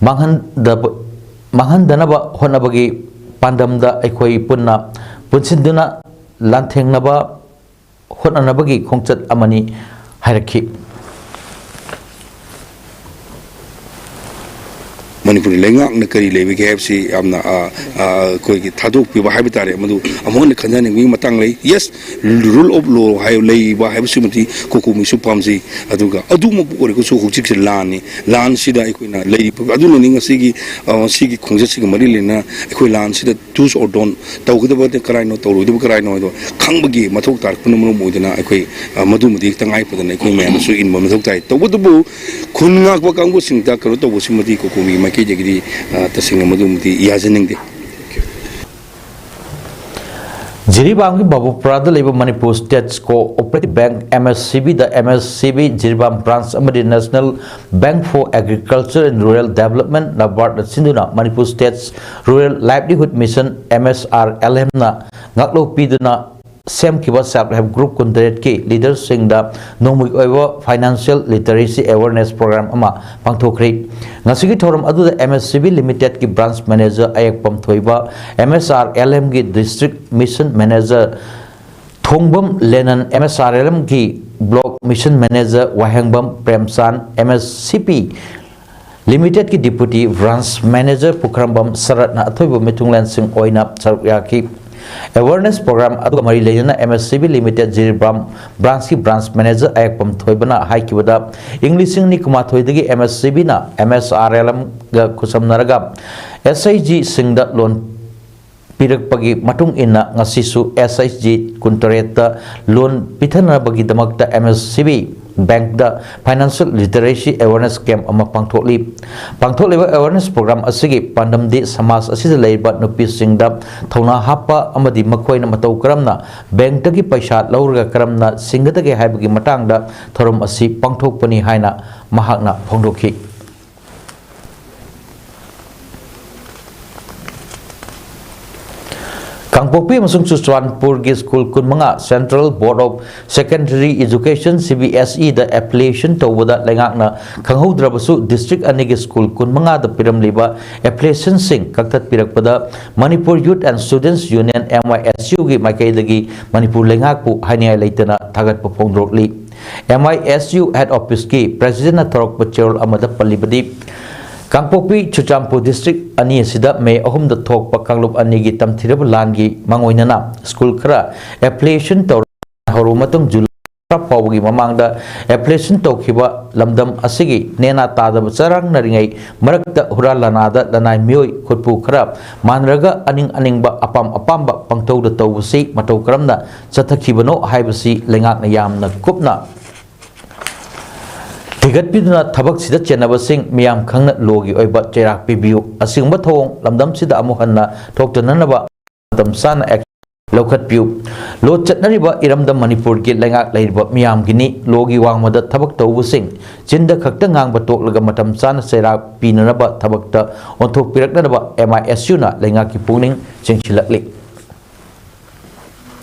ꯃꯥꯡꯍꯟꯗꯕ-, ꯃꯥꯡꯍꯟꯗꯅꯕ ꯍꯣꯠꯅꯕꯒꯤ ꯄꯥꯟꯗꯝꯗ ꯑꯩꯈꯣꯏ ꯄꯨꯟꯅ ꯄꯨꯟꯁꯤꯟꯗꯨꯅ ꯂꯥꯟꯊꯦꯡꯅꯕ ꯍꯣꯠꯅꯅꯕꯒꯤ ꯈꯣꯡꯆꯠ ꯑꯃꯅꯤ ꯍꯥꯏꯔꯛꯈꯤ꯫ ꯃꯅꯤꯄꯨꯔꯒꯤ ꯂꯩꯉꯥꯛꯅ ꯀꯔꯤ ꯂꯩꯕꯒꯦ ꯍꯥꯏꯕꯁꯤ ꯌꯥꯝꯅ, ꯑ, ꯑ, ꯑꯩꯈꯣꯏꯒꯤ ꯊꯥꯗꯣꯛꯄꯤꯕ ꯍꯥꯏꯕ ꯇꯥꯔꯦ, ꯃꯗꯨ ꯑꯃꯨꯛ ꯍꯟꯅ ꯈꯟꯖꯅꯤꯡꯕꯒꯤ ꯃꯇꯥꯡ ꯂꯩ꯫ Yes, rule of law ꯍꯥꯏ-, ꯂꯩꯕ ꯍꯥꯏꯕꯁꯤꯃꯗꯤ ꯀꯣꯀꯣꯃꯤꯁꯨ ꯄꯥꯝꯖꯩ꯫ ꯑꯗꯨꯒ ꯑꯗꯨꯃꯛꯄꯨ ꯑꯣꯏꯔꯒꯁꯨ ꯍꯧꯖꯤꯛꯁꯦ ꯂꯥꯟꯅꯤ꯫ ꯂꯥꯟꯁꯤꯗ ꯑꯩꯈꯣꯏꯅ ꯂꯩꯔꯤꯕ, ꯑꯗꯨꯅꯅꯤ ꯉꯁꯤꯒꯤ, ꯑ, ꯁꯤꯒꯤ ꯈꯣꯡꯆꯠꯁꯤꯒ ꯃꯔꯤ ꯂꯩꯅꯅ ꯑꯩꯈꯣꯏ ꯂꯥꯟꯁꯤꯗ do's or don't, ꯇꯧꯒꯗꯕ ꯀꯔꯥꯏꯅꯣ, ꯇꯧꯔꯣꯏꯗꯕ ꯀꯔꯥꯏꯅꯣ ꯍꯥꯏꯗꯣ ꯈꯪꯕꯒꯤ ꯃꯊꯧ ꯇꯥꯔꯛꯄꯅ ꯃꯔꯝ ꯑꯣꯏꯗꯨꯅ ꯑꯩꯈꯣꯏ, ꯑ, ꯃꯗꯨꯃꯗꯤ ꯇꯉꯥꯏ ꯐꯗꯅ ꯑꯩꯈꯣꯏ ꯃꯌꯥꯝꯅꯁꯨ ꯏꯟꯕ ꯃꯊꯧ ꯇꯥꯏ꯫ ꯇꯧꯕꯇꯕꯨ ꯈꯨꯟ ꯉꯥꯛꯄ ꯀꯥꯡꯕꯨꯁꯤꯡꯗ ꯀꯩꯅꯣ ꯇꯧꯕꯁꯤꯃꯗꯤ ꯀꯣꯀꯣꯃꯤꯒꯤ ꯃꯥꯏꯀꯩ ꯑꯩꯗꯒꯤꯗꯤ, ꯑ, ꯇꯁꯦꯡꯅ ꯃꯗꯨꯃꯗꯤ ꯌꯥꯖꯅꯤꯡꯗꯦ꯫ ꯖꯤꯔꯤꯕꯥꯝꯒꯤ ꯕꯥꯕꯨꯄꯨꯔꯥꯗ ꯂꯩꯕ Manipur states cooperative bank, M S C B ꯗ M S C B Jiribam branch ꯑꯃꯗꯤ National Bank for Agriculture and Rural Development, NABARD ꯅ ꯁꯤꯟꯗꯨꯅ Manipur states rural livelihood mission, M S R L M ꯅ ꯉꯥꯛꯂꯧ ꯄꯤꯗꯨꯅ ꯁꯦꯝꯈꯤꯕ ꯁꯦꯜꯐ ꯍꯦꯜꯞ ꯒ꯭ꯔꯨꯞ ꯀꯨꯟꯇꯔꯦꯠꯀꯤ ꯂꯤꯗꯔꯁꯤꯡꯗ ꯅꯣꯡꯃꯒꯤ ꯑꯣꯏꯕ ꯐꯥꯏꯅꯥꯟꯁꯤꯌꯦꯜ ꯂꯤꯇꯔꯦꯁꯤ ꯑꯦꯋꯦꯔꯅꯦꯁ ꯄ꯭ꯔꯣꯒ꯭ꯔꯥꯝ ꯑꯃ ꯄꯥꯡꯊꯣꯛꯈ꯭ꯔꯦ꯫ ꯉꯁꯤꯒꯤ ꯊꯧꯔꯝ ꯑꯗꯨꯗ M S C B ꯂꯤꯃꯤꯇꯦꯗꯀꯤ branch manager Ayekpam Thoiba, M S R L M ꯒꯤ district mission manager Thongbam Lenon, M S R L M ꯒꯤ block mission manager Wahengbam Premchand, M S C B ꯂꯤꯃꯤꯇꯦꯗꯀꯤ ꯗꯤꯄꯨꯇꯤ ꯕ꯭ꯔꯥꯟꯆ ꯃꯦꯅꯦꯖꯔ ꯄꯨꯈ꯭ꯔꯝꯕꯝ ꯁꯔꯠꯅ ꯑꯊꯣꯏꯕ ꯃꯤꯊꯨꯡꯂꯦꯟꯁꯤꯡ ꯑꯣꯏꯅ ꯁꯔꯨꯛ ꯌꯥꯈꯤ꯫ ꯑꯦꯋꯦꯔꯅꯦꯁ ꯄ꯭ꯔꯣꯒ꯭ꯔꯥꯝ ꯑꯗꯨꯒ ꯃꯔꯤ ꯂꯩꯅꯅ M S C B limited Jiribam ꯕ꯭ꯔꯥꯟꯆꯀꯤ ꯕ꯭ꯔꯥꯟꯆ ꯃꯦꯅꯦꯖꯔ ꯑꯌꯦꯛꯄꯝ ꯊꯣꯏꯕꯅ ꯍꯥꯏꯈꯤꯕꯗ, ꯏꯪ ꯂꯤꯁꯤꯡ ꯑꯅꯤ ꯀꯨꯟꯃꯥꯊꯣꯏꯗꯒꯤ M S C B ꯅ M S R L M ꯒ ꯈꯨꯠꯁꯝꯅꯔꯒ S H G ꯁꯤꯡꯗ ꯂꯣꯟ ꯄꯤꯔꯛꯄꯒꯤ ꯃꯇꯨꯡ ꯏꯟꯅ ꯉꯁꯤꯁꯨ S H G ꯀꯨꯟꯇꯔꯦꯠꯇ ꯂꯣꯟ ꯄꯤꯊꯅꯕꯒꯤꯗꯃꯛꯇ M S C B ꯕꯦꯡꯛꯇ ꯐꯥꯏꯅꯥꯟꯁꯤꯌꯦꯜ ꯂꯤꯇꯔꯦꯁꯤ ꯑꯦꯋꯦꯔꯅꯦꯁ ꯀꯦꯝꯞ ꯑꯃ ꯄꯥꯡꯊꯣꯛꯂꯤ꯫ ꯄꯥꯡꯊꯣꯛꯂꯤꯕ ꯑꯦꯋꯦꯔꯅꯦꯁ ꯄ꯭ꯔꯣꯒ꯭ꯔꯥꯝ ꯑꯁꯤꯒꯤ ꯄꯥꯟꯗꯝꯗꯤ ꯁꯃꯥꯖ ꯑꯁꯤꯗ ꯂꯩꯔꯤꯕ ꯅꯨꯄꯤꯁꯤꯡꯗ ꯊꯧꯅꯥ ꯍꯥꯞꯄ ꯑꯃꯗꯤ ꯃꯈꯣꯏꯅ ꯃꯇꯧ ꯀꯔꯝꯅ ꯕꯦꯡꯛꯇꯒꯤ ꯄꯩꯁꯥ ꯂꯧꯔꯒ ꯀꯔꯝꯅ ꯁꯤꯡꯒꯗꯒꯦ ꯍꯥꯏꯕꯒꯤ ꯃꯇꯥꯡꯗ ꯊꯧꯔꯝ ꯑꯁꯤ ꯄꯥꯡꯊꯣꯛꯄꯅꯤ ꯍꯥꯏꯅ ꯃꯍꯥꯛꯅ ꯐꯣꯡꯗꯣꯛꯈꯤ꯫ ꯀꯥꯡꯄꯣꯛꯄꯤ ꯑꯃꯁꯨꯡ ꯆꯨꯔꯆꯥꯟꯄꯨꯔꯒꯤ ꯁ꯭ꯀꯨꯜ ꯀꯨꯟꯃꯉꯥ Central Board of Secondary Education, C B S E the affiliation ꯇꯧꯕꯗ ꯂꯩꯉꯥꯛꯅ ꯈꯪꯍꯧꯗ꯭ꯔꯕꯁꯨ district ꯑꯅꯤꯒꯤ school ꯀꯨꯟꯃꯉꯥꯗ ꯄꯤꯔꯝꯂꯤꯕ affiliationꯁꯤꯡ ꯀꯛꯊꯠꯄꯤꯔꯛꯄꯗ Manipur Youth and Students Union, M Y S U ꯒꯤ ꯃꯥꯏꯀꯩꯗꯒꯤ ꯃꯅꯤꯄꯨꯔ ꯂꯩꯉꯥꯛꯄꯨ ꯍꯥꯏꯅꯤꯡꯉꯥꯏ ꯂꯩꯇꯅ ꯊꯥꯒꯠꯄ ꯐꯣꯡꯗꯣꯔꯛꯂꯤ꯫ M Y S U head officeꯀꯤ presidentꯅ ꯊꯣꯔꯛꯄ ꯆꯦꯔꯣꯜ ꯑꯃꯗ ꯄꯜꯂꯤꯕꯗꯤ, ꯀꯥꯡꯄꯣꯛꯄꯤ ꯆꯨꯔꯆꯥꯟꯄꯨꯔ district ꯑꯅꯤ ꯑꯁꯤꯗ ꯃꯦ ꯑꯍꯨꯝꯗ ꯊꯣꯛꯄ ꯀꯥꯡꯂꯨꯞ ꯑꯅꯤꯒꯤ ꯇꯝꯊꯤꯔꯕ ꯂꯥꯟꯒꯤ ꯃꯥꯡꯑꯣꯏꯅꯅ ꯁ꯭ꯀꯨꯜ ꯈꯔ affiliation ꯇꯧꯔ ꯍꯧꯔꯕ ꯃꯇꯨꯡ ꯖꯨꯂꯥꯏ ꯐꯥꯎꯕꯒꯤ ꯃꯃꯥꯡꯗ affiliation ꯇꯧꯈꯤꯕ ꯂꯝꯗꯝ ꯑꯁꯤꯒꯤ ꯅꯦꯅꯥ ꯇꯥꯗꯕ ꯆꯔꯥꯡꯅꯔꯤꯉꯩ ꯃꯔꯛꯇ ꯍꯨꯔꯥꯟ ꯂꯥꯟꯅꯥꯗ ꯂꯅꯥꯏ ꯃꯤꯑꯣꯏ ꯈꯨꯠꯄꯨ ꯈꯔ ꯃꯥꯟꯅꯔꯒ ꯑꯅꯤꯡ ꯑꯅꯤꯡꯕ ꯑꯄꯥꯝ ꯑꯄꯥꯝꯕ ꯄꯪꯇꯧꯗ ꯇꯧꯕꯁꯤ ꯃꯇꯧ ꯀꯔꯝꯅ ꯆꯠꯊꯈꯤꯕꯅꯣ ꯍꯥꯏꯕꯁꯤ ꯂꯩꯉꯥꯛꯅ ꯌꯥꯝꯅ ꯀꯨꯞꯅ ꯍꯦꯟꯒꯠꯄꯤꯗꯨꯅ ꯊꯕꯛꯁꯤꯗ ꯆꯦꯟꯅꯕꯁꯤꯡ ꯃꯤꯌꯥꯝ ꯈꯪꯅ ꯂꯣꯒꯤ ꯑꯣꯏꯕ ꯆꯩꯔꯥꯛ ꯄꯤꯕꯤꯌꯨ꯫ ꯑꯁꯤꯒꯨꯝꯕ ꯊꯧꯑꯣꯡ ꯂꯝꯗꯝꯁꯤꯗ ꯑꯃꯨꯛ ꯍꯟꯅ ꯊꯣꯛꯇꯅꯅꯕ ꯃꯇꯝ ꯆꯥꯅ action ꯂꯧꯈꯠꯄꯤꯌꯨ꯫ ꯂꯣ ꯆꯠꯅꯔꯤꯕ ꯏꯔꯝꯗꯝ ꯃꯅꯤꯄꯨꯔꯒꯤ ꯂꯩꯉꯥꯛ ꯂꯩꯔꯤꯕ ꯃꯤꯌꯥꯝꯒꯤꯅꯤ꯫ ꯂꯣꯒꯤ ꯋꯥꯡꯃꯗ ꯊꯕꯛ ꯇꯧꯕꯁꯤꯡ ꯆꯤꯟꯗ ꯈꯛꯇ ꯉꯥꯡꯕ ꯇꯣꯛꯂꯒ ꯃꯇꯝ ꯆꯥꯅ ꯆꯩꯔꯥꯛ ꯄꯤꯅꯅꯕ ꯊꯕꯛꯇ ꯑꯣꯟꯊꯣꯛꯄꯤꯔꯛꯅꯅꯕ M I S Uꯅ ꯂꯩꯉꯥꯛꯀꯤ ꯄꯨꯛꯅꯤꯡ ꯆꯤꯡꯁꯤꯜꯂꯛꯂꯤ꯫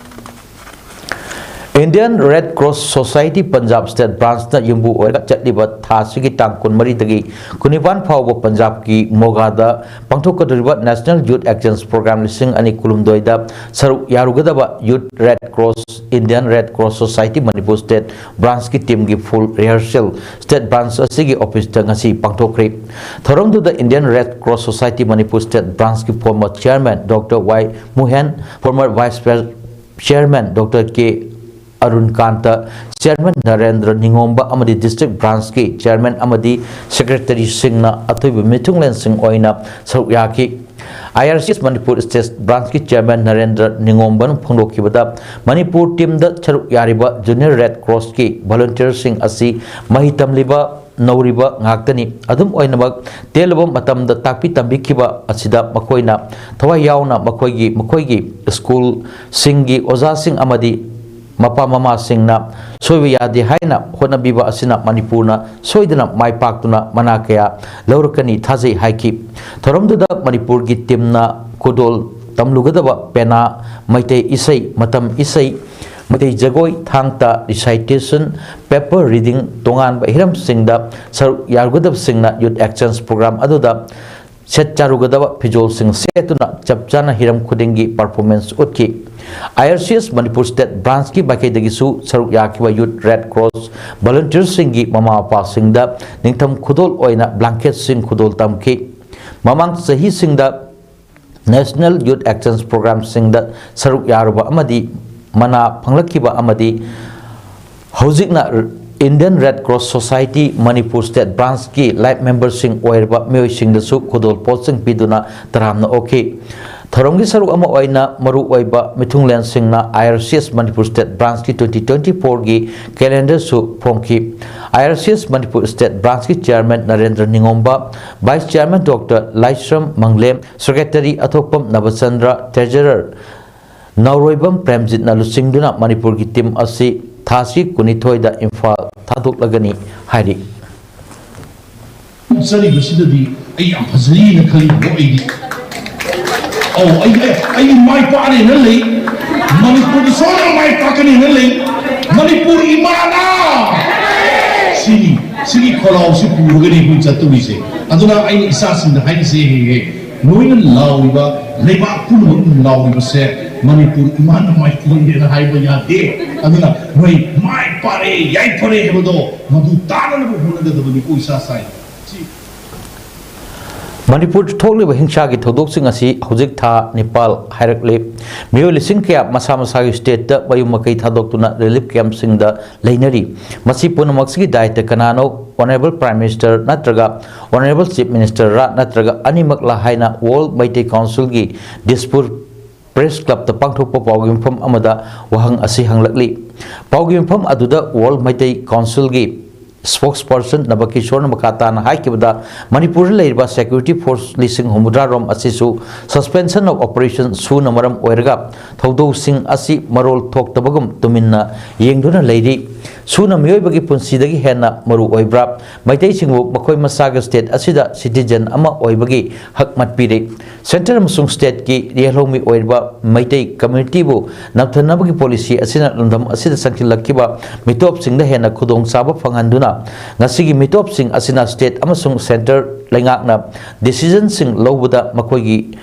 Indian Red Cross Society Punjab State Branchꯅ ꯌꯨꯝꯕꯨ ꯑꯣꯏꯔꯒ ꯆꯠꯂꯤꯕ ꯊꯥ ꯑꯁꯤꯒꯤ ꯇꯥꯡ ꯀꯨꯟꯃꯔꯤꯗꯒꯤ ꯀꯨꯟꯅꯤꯄꯥꯟ ꯐꯥꯎꯕ ꯄꯟꯖꯥꯕꯀꯤ ꯃꯣꯒꯥꯗ ꯄꯥꯡꯊꯣꯛꯀꯗꯧꯔꯤꯕ National Youth Action Programme ꯂꯤꯁꯤꯡ ꯑꯅꯤ ꯀꯨꯟꯍꯨꯝꯗꯣꯏꯗ ꯁꯔꯨꯛ ꯌꯥꯔꯨꯒꯗꯕ Youth Red Cross, Indian Red Cross Society Manipur State Branchꯀꯤ teamꯒꯤ full rehearsal State Branch ꯑꯁꯤꯒꯤ officeꯇ ꯉꯁꯤ ꯄꯥꯡꯊꯣꯛꯈ꯭ꯔꯦ꯫ ꯊꯧꯔꯝꯗꯨꯗ Indian Red Cross Society Manipur State Branchꯀꯤ former chairman Doctor Y Muhen, former vice chairman Doctor K Arun ꯀꯥꯟꯇ, chairman Narendra ꯅꯤꯉꯣꯝꯕ ꯑꯃꯗꯤ district branchꯀꯤ chairman ꯑꯃꯗꯤ secretaryꯁꯤꯡꯅ ꯑꯊꯣꯏꯕ ꯃꯤꯊꯨꯡꯂꯦꯟꯁꯤꯡ ꯑꯣꯏꯅ ꯁꯔꯨꯛ ꯌꯥꯈꯤ꯫ I R C S Manipur State Branchꯀꯤ chairman Narendra ꯅꯤꯉꯣꯝꯕꯅ ꯐꯣꯡꯗꯣꯛꯈꯤꯕꯗ, Manipur teamꯗ ꯁꯔꯨꯛ ꯌꯥꯔꯤꯕ Junior Red Crossꯀꯤ volunteerꯁꯤꯡ ꯑꯁꯤ ꯃꯍꯩ ꯇꯝꯂꯤꯕ ꯅꯧꯔꯤꯕ ꯉꯥꯛꯇꯅꯤ꯫ ꯑꯗꯨꯝ ꯑꯣꯏꯅꯃꯛ, ꯇꯦꯜꯂꯕ ꯃꯇꯝꯗ ꯇꯥꯛꯄꯤ ꯇꯝꯕꯤꯈꯤꯕ ꯑꯁꯤꯗ ꯃꯈꯣꯏꯅ ꯊꯋꯥꯏ ꯌꯥꯎꯅ ꯃꯈꯣꯏꯒꯤ, ꯃꯈꯣꯏꯒꯤ schoolꯁꯤꯡꯒꯤ ꯑꯣꯖꯥꯁꯤꯡ ꯑꯃꯗꯤ ꯃꯄꯥ ꯃꯃꯥꯁꯤꯡꯅ ꯁꯣꯏꯕ ꯌꯥꯗꯦ ꯍꯥꯏꯅ ꯍꯣꯠꯅꯕꯤꯕ ꯑꯁꯤꯅ ꯃꯅꯤꯄꯨꯔꯅ ꯁꯣꯏꯗꯅ ꯃꯥꯏ ꯄꯥꯛꯇꯨꯅ ꯃꯅꯥ ꯀꯌꯥ ꯂꯧꯔꯛꯀꯅꯤ ꯊꯥꯖꯩ ꯍꯥꯏꯈꯤ꯫ ꯊꯧꯔꯝꯗꯨꯗ ꯃꯅꯤꯄꯨꯔꯒꯤ teamꯅ ꯈꯨꯗꯣꯜ ꯇꯝꯂꯨꯒꯗꯕ ꯄꯦꯅꯥ, ꯃꯩꯇꯩ ꯏꯁꯩ, ꯃꯇꯝ ꯏꯁꯩ, ꯃꯩꯇꯩ ꯖꯒꯣꯏ, ꯊꯥꯡ ꯇꯥ, recitation, paper reading, ꯇꯣꯉꯥꯟꯕ ꯍꯤꯔꯝꯁꯤꯡꯗ ꯁꯔꯨꯛ ꯌꯥꯔꯨꯒꯗꯕꯁꯤꯡꯅ Youth Action Programme ꯑꯗꯨꯗ ꯁꯦꯠ ꯆꯥꯔꯨꯒꯗꯕ ꯐꯤꯖꯣꯜꯁꯤꯡ ꯁꯦꯠꯇꯨꯅ ꯆꯞ ꯆꯥꯅ ꯍꯤꯔꯝ ꯈꯨꯗꯤꯡꯒꯤ performance ꯎꯠꯈꯤ꯫ I R C S Manipur State Branchꯀꯤ ꯃꯥꯏꯀꯩꯗꯒꯤꯁꯨ ꯁꯔꯨꯛ ꯌꯥꯈꯤꯕ Youth Red Cross volunteerꯁꯤꯡꯒꯤ ꯃꯃꯥ ꯃꯄꯥꯁꯤꯡꯗ ꯅꯤꯡꯊꯝ ꯈꯨꯗꯣꯜ ꯑꯣꯏꯅ blanketꯁꯤꯡ ꯈꯨꯗꯣꯜ ꯇꯝꯈꯤ꯫ ꯃꯃꯥꯡ ꯆꯍꯤꯁꯤꯡꯗ National Youth Action Programmeꯁꯤꯡꯗ ꯁꯔꯨꯛ ꯌꯥꯔꯨꯕ ꯑꯃꯗꯤ ꯃꯅꯥ ꯐꯪꯂꯛꯈꯤꯕ ꯑꯃꯗꯤ ꯍꯧꯖꯤꯛꯅ Indian Red Cross Society Manipur State Branchꯀꯤ life memberꯁꯤꯡ ꯑꯣꯏꯔꯕ ꯃꯤꯑꯣꯏꯁꯤꯡꯗꯁꯨ ꯈꯨꯗꯣꯜ ꯄꯣꯠꯁꯤꯡ ꯄꯤꯗꯨꯅ ꯇꯔꯥꯝꯅ ꯑꯣꯛꯈꯤ꯫ ꯊꯧꯔꯝꯒꯤ ꯁꯔꯨꯛ ꯑꯃ ꯑꯣꯏꯅ ꯃꯔꯨꯑꯣꯏꯕ ꯃꯤꯊꯨꯡꯂꯦꯟꯁꯤꯡꯅ IRCS Manipur State Branchꯀꯤ twenty twenty-fourꯒꯤ calendarꯁꯨ ꯐꯣꯡꯈꯤ꯫ IRCS Manipur State Branchꯀꯤ Chairman Narendra ꯅꯤꯉꯣꯝꯕ, Vice Chairman Doctor ꯂꯥꯏꯁ꯭ꯔꯝ ꯃꯪꯂꯦꯝ, Secretary ꯑꯊꯣꯛꯄꯝ ꯅꯕꯆꯟꯗ꯭ꯔ, Treasurer ꯅꯥꯎꯔꯣꯏꯕꯝ ꯄ꯭ꯔꯦꯝꯖꯤꯠꯅ ꯂꯨꯆꯤꯡꯗꯨꯅ ꯃꯅꯤꯄꯨꯔꯒꯤ team ꯑꯁꯤ ꯊꯥꯁꯤ ꯀꯨꯟꯅꯤꯊꯣꯏꯗ ꯏꯝꯐꯥꯜ ꯊꯥꯗꯣꯛꯂꯒꯅꯤ ꯍꯥꯏꯔꯤ꯫ ꯆꯠꯂꯤꯕꯁꯤꯗꯗꯤ ꯑꯩ ꯌꯥꯝ ꯐꯖꯩꯅ ꯈꯜꯂꯤꯀꯣ ꯑꯩꯗꯤ꯫ ꯑꯧ, ꯑꯩ, ꯑꯩ, ꯑꯩ ꯃꯥꯏ ꯄꯥꯛꯑꯅꯦꯅ ꯂꯩ꯫ ꯃꯅꯤꯄꯨꯔꯗꯤ ꯁꯣꯏꯗꯅ ꯃꯥꯏ ꯄꯥꯛꯀꯅꯦꯅ ꯂꯩ꯫ ꯃꯅꯤꯄꯨꯔ ꯏꯃꯥꯅ! ꯁꯤꯅꯤ, ꯁꯤꯒꯤ ꯈꯣꯜꯂꯥꯎꯁꯤ ꯄꯨꯔꯒꯅꯤ ꯑꯩꯈꯣꯏ ꯆꯠꯇꯧꯔꯤꯁꯦ꯫ ꯑꯗꯨꯅ ꯑꯩꯅ ꯏꯆꯥꯁꯤꯡꯗ ꯍꯥꯏꯔꯤꯁꯦ, ꯍꯦꯛ ꯍꯦꯛ ꯅꯣꯏꯅ ꯂꯥꯎꯔꯤꯕ, ꯂꯩꯕꯥꯛ ꯄꯨꯝꯅꯃꯛꯅ ꯂꯥꯎꯔꯤꯕꯁꯦ ꯃꯅꯤꯄꯨꯔ ꯏꯃꯥꯅ ꯃꯥꯏ ꯄꯥꯛꯑꯅꯦꯅ ꯍꯥꯏꯕ ꯌꯥꯗꯦ꯫ ꯑꯗꯨꯅ ꯅꯣꯏ ꯃꯥꯏ ꯄꯥꯛꯑꯦ, ꯌꯥꯏꯐꯔꯦ ꯍꯥꯏꯕꯗꯣ ꯃꯗꯨ ꯇꯥꯅꯅꯕ ꯍꯣꯠꯅꯒꯗꯕꯅꯤꯀꯣ ꯏꯆꯥꯁꯥꯏ꯫ ꯁꯤ ꯃꯅꯤꯄꯨꯔꯗ ꯊꯣꯛꯂꯤꯕ ꯍꯤꯡꯁꯥꯒꯤ ꯊꯧꯗꯣꯛꯁꯤꯡ ꯑꯁꯤ ꯍꯧꯖꯤꯛ ꯊꯥ ꯅꯤꯄꯥꯜ ꯍꯥꯏꯔꯛꯂꯤ꯫ ꯃꯤꯑꯣꯏ ꯂꯤꯁꯤꯡ ꯀꯌꯥ ꯃꯁꯥ ꯃꯁꯥꯒꯤ stateꯇ ꯃꯌꯨꯝ ꯃꯀꯩ ꯊꯥꯗꯣꯛꯇꯨꯅ relief campꯁꯤꯡꯗ ꯂꯩꯅꯔꯤ꯫ ꯃꯁꯤ ꯄꯨꯝꯅꯃꯛꯁꯤꯒꯤ ꯗꯥꯏꯇ ꯀꯅꯥꯅꯣ? Honourable Prime Minister ꯅꯠꯇ꯭ꯔꯒ Honourable Chief Ministerꯔ ꯅꯠꯇ꯭ꯔꯒ ꯑꯅꯤꯃꯛꯂ ꯍꯥꯏꯅ World Meitei Councilꯒꯤ ꯗꯤꯁꯄꯨꯔ Press Clubꯇ ꯄꯥꯡꯊꯣꯛꯄ ꯄꯥꯎꯒꯤ ꯃꯐꯝ ꯑꯃꯗ ꯋꯥꯍꯪ ꯑꯁꯤ ꯍꯪꯂꯛꯂꯤ꯫ ꯄꯥꯎꯒꯤ ꯃꯐꯝ ꯑꯗꯨꯗ World Meitei Councilꯒꯤ spokesperson ꯅꯕꯀꯤꯁꯣꯔꯅ ꯃꯈꯥ ꯇꯥꯅ ꯍꯥꯏꯈꯤꯕꯗ, ꯃꯅꯤꯄꯨꯔꯗ ꯂꯩꯔꯤꯕ security force ꯂꯤꯁꯤꯡ ꯍꯨꯝꯐꯨꯇꯔꯥ ꯔꯣꯝ ꯑꯁꯤꯁꯨ suspension of operation ꯁꯨꯅ ꯃꯔꯝ ꯑꯣꯏꯔꯒ ꯊꯧꯗꯧꯁꯤꯡ ꯑꯁꯤ ꯃꯔꯣꯜ ꯊꯣꯛꯇꯕꯒꯨꯝ ꯇꯨꯃꯤꯟꯅ ꯌꯦꯡꯗꯨꯅ ꯂꯩꯔꯤ꯫ ꯁꯨꯅ ꯃꯤꯑꯣꯏꯕꯒꯤ ꯄꯨꯟꯁꯤꯗꯒꯤ ꯍꯦꯟꯅ ꯃꯔꯨ ꯑꯣꯏꯕ꯭ꯔꯥ? ꯃꯩꯇꯩꯁꯤꯡꯕꯨ ꯃꯈꯣꯏ ꯃꯁꯥꯒꯤ state ꯑꯁꯤꯗ citizen ꯑꯃ ꯑꯣꯏꯕꯒꯤ ꯍꯛ ꯃꯠꯄꯤꯔꯦ꯫ Centre ꯑꯃꯁꯨꯡ stateꯀꯤ ꯌꯦꯜꯍꯧꯃꯤ ꯑꯣꯏꯔꯤꯕ ꯃꯩꯇꯩ communityꯕꯨ ꯅꯝꯊꯅꯕꯒꯤ policy ꯑꯁꯤꯅ ꯂꯝꯗꯝ ꯑꯁꯤꯗ ꯆꯪꯁꯤꯜꯂꯛꯈꯤꯕ ꯃꯤꯇꯣꯞꯁꯤꯡꯗ ꯍꯦꯟꯅ ꯈꯨꯗꯣꯡꯆꯥꯕ ꯐꯪꯍꯟꯗꯨꯅ, ꯉꯁꯤꯒꯤ ꯃꯤꯇꯣꯞꯁꯤꯡ ꯑꯁꯤꯅ state ꯑꯃꯁꯨꯡ centre ꯂꯩꯉꯥꯛꯅ decisionꯁꯤꯡ ꯂꯧꯕꯗ ꯃꯈꯣꯏꯒꯤ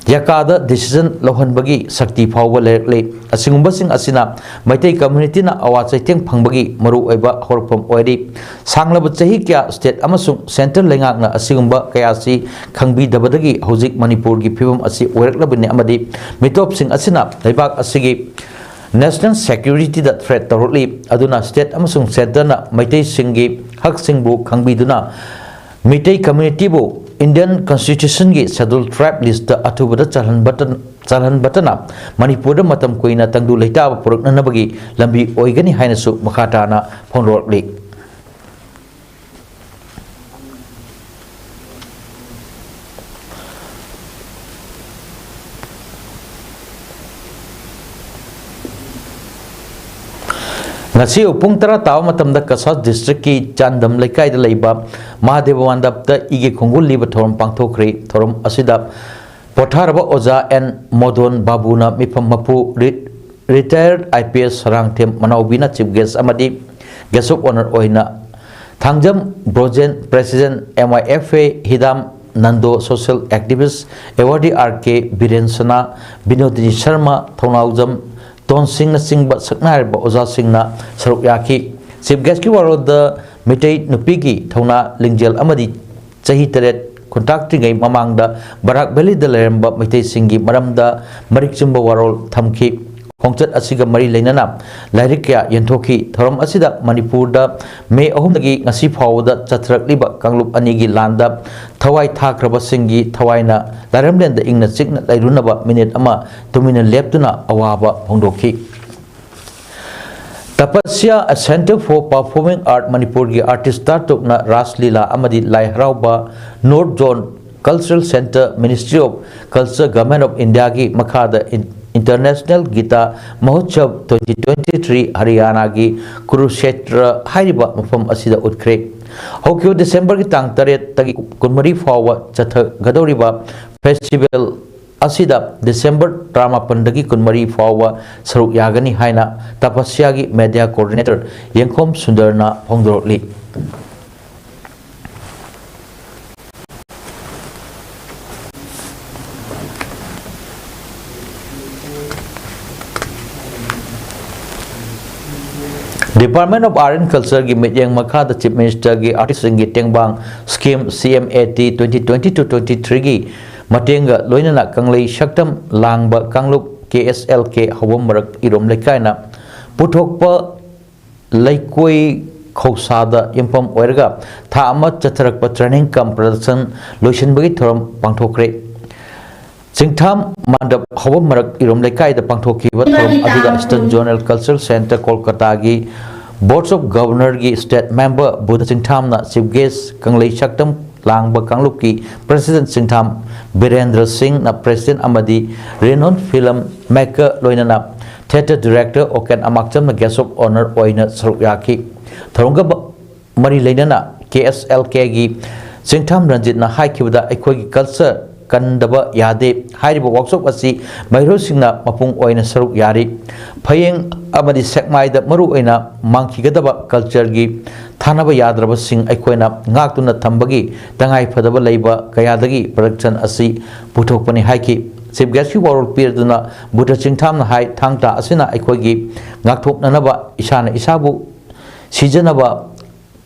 ꯌꯥꯀꯥꯗ decision ꯂꯧꯍꯟꯕꯒꯤ ꯁꯛꯇꯤ ꯐꯥꯎꯕ ꯂꯩꯔꯛꯂꯦ꯫ ꯑꯁꯤꯒꯨꯝꯕꯁꯤꯡ ꯑꯁꯤꯅ ꯃꯩꯇꯩ communityꯅ ꯑꯋꯥ ꯆꯩꯊꯦꯡ ꯐꯪꯕꯒꯤ ꯃꯔꯨꯑꯣꯏꯕ ꯍꯧꯔꯛꯐꯝ ꯑꯣꯏꯔꯤ꯫ ꯁꯥꯡꯂꯕ ꯆꯍꯤ ꯀꯌꯥ state ꯑꯃꯁꯨꯡ centre ꯂꯩꯉꯥꯛꯅ ꯑꯁꯤꯒꯨꯝꯕ ꯀꯌꯥꯁꯤ ꯈꯪꯕꯤꯗꯕꯗꯒꯤ ꯍꯧꯖꯤꯛ ꯃꯅꯤꯄꯨꯔꯒꯤ ꯐꯤꯕꯝ ꯑꯁꯤ ꯑꯣꯏꯔꯛꯂꯕꯅꯤ, ꯑꯃꯗꯤ ꯃꯤꯇꯣꯞꯁꯤꯡ ꯑꯁꯤꯅ ꯂꯩꯕꯥꯛ ꯑꯁꯤꯒꯤ national securityꯗ threat ꯇꯧꯔꯛꯂꯤ꯫ ꯑꯗꯨꯅ state ꯑꯃꯁꯨꯡ centreꯅ ꯃꯩꯇꯩꯁꯤꯡꯒꯤ ꯍꯛꯁꯤꯡꯕꯨ ꯈꯪꯕꯤꯗꯨꯅ ꯃꯤꯇꯩ communityꯕꯨ Indian Constitutionꯒꯤ Scheduled Tribe listꯇ ꯑꯊꯨꯕꯗ ꯆꯜꯍꯟꯕꯇ-, ꯆꯜꯍꯟꯕꯇꯅ ꯃꯅꯤꯄꯨꯔꯗ ꯃꯇꯝ ꯀꯨꯏꯅ ꯇꯪꯗꯨ ꯂꯩꯇꯥꯕ ꯄꯨꯔꯛꯅꯅꯕꯒꯤ ꯂꯝꯕꯤ ꯑꯣꯏꯒꯅꯤ ꯍꯥꯏꯅꯁꯨ ꯃꯈꯥ ꯇꯥꯅ ꯐꯣꯡꯗꯣꯔꯛꯂꯤ꯫ ꯉꯁꯤ ꯑꯌꯨꯛ ꯄꯨꯡ ꯇꯔꯥ ꯇꯥꯕ ꯃꯇꯝꯗ ꯀꯁꯥꯔ districtꯀꯤ ꯆꯥꯟꯗꯝ ꯂꯩꯀꯥꯏꯗ ꯂꯩꯕ ꯃꯍꯥꯗꯦꯕ ꯃꯟꯗꯞꯇ ꯏꯒꯤ ꯈꯣꯡꯒꯨꯜ ꯂꯤꯕ ꯊꯧꯔꯝ ꯄꯥꯡꯊꯣꯛꯈ꯭ꯔꯤ꯫ ꯊꯧꯔꯝ ꯑꯁꯤꯗ ꯄꯣꯊꯥꯔꯕ ꯑꯣꯖꯥ ꯑꯦꯟ ꯃꯣꯗꯣꯟ ꯕꯥꯕꯨꯅ ꯃꯤꯐꯝ ꯃꯄꯨ, ꯔꯤ-, retired I P S Sarangthem ꯃꯅꯥꯎꯕꯤꯅ chief guest ꯑꯃꯗꯤ guest of honour ꯑꯣꯏꯅ Thangjam Brojen, president M Y F A, ꯍꯤꯗꯥꯝ Nando, social activist, awardee R K Biren ꯁꯅꯥ, ꯕꯤꯅꯣꯗꯤꯅꯤ ꯁꯔꯃ, ꯊꯧꯅꯥꯎꯖꯝ ꯇꯣꯟꯁꯤꯡꯅꯆꯤꯡꯕ ꯁꯛꯅꯥꯏꯔꯕ ꯑꯣꯖꯥꯁꯤꯡꯅ ꯁꯔꯨꯛ ꯌꯥꯈꯤ꯫ Chief guestꯀꯤ ꯋꯥꯔꯣꯜꯗ ꯃꯤꯇꯩ ꯅꯨꯄꯤꯒꯤ ꯊꯧꯅꯥ ꯂꯤꯡꯖꯦꯜ ꯑꯃꯗꯤ ꯆꯍꯤ ꯇꯔꯦꯠ ꯈꯨꯟꯇꯥꯛꯇ꯭ꯔꯤꯉꯩ ꯃꯃꯥꯡꯗ ꯕꯔꯥꯛ valleyꯗ ꯂꯩꯔꯝꯕ ꯃꯩꯇꯩꯁꯤꯡꯒꯤ ꯃꯔꯝꯗ ꯃꯔꯤꯛ ꯆꯨꯝꯕ ꯋꯥꯔꯣꯜ ꯊꯝꯈꯤ꯫ ꯈꯣꯡꯆꯠ ꯑꯁꯤꯒ ꯃꯔꯤ ꯂꯩꯅꯅ ꯂꯥꯏꯔꯤꯛ ꯀꯌꯥ ꯌꯦꯟꯊꯣꯛꯈꯤ꯫ ꯊꯧꯔꯝ ꯑꯁꯤꯗ ꯃꯅꯤꯄꯨꯔꯗ ꯃꯦ ꯑꯍꯨꯝꯗꯒꯤ ꯉꯁꯤ ꯐꯥꯎꯕꯗ ꯆꯠꯊꯔꯛꯂꯤꯕ ꯀꯥꯡꯂꯨꯞ ꯑꯅꯤꯒꯤ ꯂꯥꯟꯗ ꯊꯋꯥꯏ ꯊꯥꯈ꯭ꯔꯕꯁꯤꯡꯒꯤ ꯊꯋꯥꯏꯅ ꯂꯥꯏꯔꯝꯂꯦꯟꯗ ꯏꯪꯅ ꯆꯤꯛꯅ ꯂꯩꯔꯨꯅꯕ ꯃꯤꯅꯤꯠ ꯑꯃ ꯇꯨꯃꯤꯟꯅ ꯂꯦꯞꯇꯨꯅ ꯑꯋꯥꯕ ꯐꯣꯡꯗꯣꯛꯈꯤ꯫ Tapasya, a Centre for Performing Art ꯃꯅꯤꯄꯨꯔꯒꯤ artist ꯇꯔꯥꯇꯔꯨꯛꯅ ꯔꯥꯁ ꯂꯤꯂꯥ ꯑꯃꯗꯤ ꯂꯥꯏ ꯍꯔꯥꯎꯕ North Zone Cultural Centre, Ministry of Culture, Government of Indiaꯒꯤ ꯃꯈꯥꯗ ꯏꯟ-, International Geeta Mahotsav twenty twenty-three ꯍꯔꯤꯌꯥꯅꯥꯒꯤ ꯀꯨꯔꯨꯁꯦꯇ꯭ꯔ ꯍꯥꯏꯔꯤꯕ ꯃꯐꯝ ꯑꯁꯤꯗ ꯎꯠꯈ꯭ꯔꯦ꯫ ꯍꯧꯈꯤꯕ ꯗꯤꯁꯦꯝꯕꯔꯒꯤ ꯇꯥꯡ ꯇꯔꯦꯠꯇꯒꯤ ꯀꯨꯟꯃꯔꯤ ꯐꯥꯎꯕ ꯆꯠꯊꯒꯗꯧꯔꯤꯕ festival ꯑꯁꯤꯗ ꯗꯤꯁꯦꯝꯕꯔ ꯇꯔꯥꯃꯥꯄꯟꯗꯒꯤ ꯀꯨꯟꯃꯔꯤ ꯐꯥꯎꯕ ꯁꯔꯨꯛ ꯌꯥꯒꯅꯤ ꯍꯥꯏꯅ ꯇꯄꯁ꯭ꯌꯥꯒꯤ media coordinator ꯌꯦꯡꯈꯣꯝ ꯁꯨꯟꯗꯔꯅ ꯐꯣꯡꯗꯣꯔꯛꯂꯤ꯫ Department of Art and Cultureꯒꯤ ꯃꯤꯠꯌꯦꯡ ꯃꯈꯥꯗ Chief Ministerꯒꯤ artistꯁꯤꯡꯒꯤ ꯇꯦꯡꯕꯥꯡ scheme C M A T twenty twenty-two twenty-threeꯒꯤ ꯃꯇꯦꯡꯒ ꯂꯣꯏꯅꯅ ꯀꯪꯂꯩ ꯁꯛꯇꯝ ꯂꯥꯡꯕ ꯀꯥꯡꯂꯨꯞ K S L K ꯍꯧꯕꯝ ꯃꯔꯛ ꯏꯔꯣꯝ ꯂꯩꯀꯥꯏꯅ ꯄꯨꯊꯣꯛꯄ ꯂꯩꯀꯣꯏ ꯈꯧꯁꯥꯗ ꯌꯨꯝꯐꯝ ꯑꯣꯏꯔꯒ ꯊꯥ ꯑꯃ ꯆꯠꯊꯔꯛꯄ training cum production ꯂꯣꯏꯁꯤꯟꯕꯒꯤ ꯊꯧꯔꯝ ꯄꯥꯡꯊꯣꯛꯈ꯭ꯔꯦ꯫ ꯆꯤꯡꯊꯥꯝ ꯃꯥꯟꯗꯞ ꯍꯧꯕ ꯃꯔꯛ ꯏꯔꯣꯝ ꯂꯩꯀꯥꯏꯗ ꯄꯥꯡꯊꯣꯛꯈꯤꯕ ꯊꯧꯔꯝ ꯑꯗꯨꯗ Eastern Zonal Cultural Centre ꯀꯣꯜꯀꯇꯥꯒꯤ Board of Governor ꯒꯤ state member Buddha ꯆꯤꯡꯊꯥꯝꯅ chief guest, ꯀꯪꯂꯩ ꯁꯛꯇꯝ ꯂꯥꯡꯕ ꯀꯥꯡꯂꯨꯞꯀꯤ president ꯆꯤꯡꯊꯥꯝ ꯕꯤꯔꯦꯟꯗ꯭ꯔ ꯁꯤꯡꯅ president ꯑꯃꯗꯤ renowned film maker ꯂꯣꯏꯅꯅ theatre director ꯑꯣꯀꯦꯟ ꯑꯃꯥꯛꯆꯝꯅ guest of honour ꯑꯣꯏꯅ ꯁꯔꯨꯛ ꯌꯥꯈꯤ꯫ ꯊꯧꯔꯝꯒ ꯃꯔꯤ ꯂꯩꯅꯅ K S L K ꯒꯤ ꯆꯤꯡꯊꯥꯝ ꯔꯟꯖꯤꯠꯅ ꯍꯥꯏꯈꯤꯕꯗ, ꯑꯩꯈꯣꯏꯒꯤ culture ꯀꯟꯗꯕ ꯌꯥꯗꯦ꯫ ꯍꯥꯏꯔꯤꯕ workshop ꯑꯁꯤ ꯃꯍꯩꯔꯣꯏꯁꯤꯡꯅ ꯃꯄꯨꯡ ꯑꯣꯏꯅ ꯁꯔꯨꯛ ꯌꯥꯔꯤ꯫ ꯐꯌꯦꯡ ꯑꯃꯗꯤ ꯁꯦꯛꯃꯥꯏꯗ ꯃꯔꯨꯑꯣꯏꯅ ꯃꯥꯡꯈꯤꯒꯗꯕ culture ꯒꯤ ꯊꯥꯅꯕ ꯌꯥꯗ꯭ꯔꯕꯁꯤꯡ ꯑꯩꯈꯣꯏꯅ ꯉꯥꯛꯇꯨꯅ ꯊꯝꯕꯒꯤ ꯇꯉꯥꯏ ꯐꯗꯕ ꯂꯩꯕ ꯀꯌꯥꯗꯒꯤ production ꯑꯁꯤ ꯄꯨꯊꯣꯛꯄꯅꯤ ꯍꯥꯏꯈꯤ꯫ Chief guest ꯀꯤ ꯋꯥꯔꯣꯜ ꯄꯤꯔꯗꯨꯅ ꯕꯨꯙ ꯆꯤꯡꯊꯥꯝꯅ ꯍꯥꯏ, ꯊꯥꯡ ꯇꯥ ꯑꯁꯤꯅ ꯑꯩꯈꯣꯏꯒꯤ ꯉꯥꯛꯊꯣꯛꯅꯅꯕ, ꯏꯁꯥꯅ ꯏꯁꯥꯕꯨ ꯁꯤꯖꯅꯕ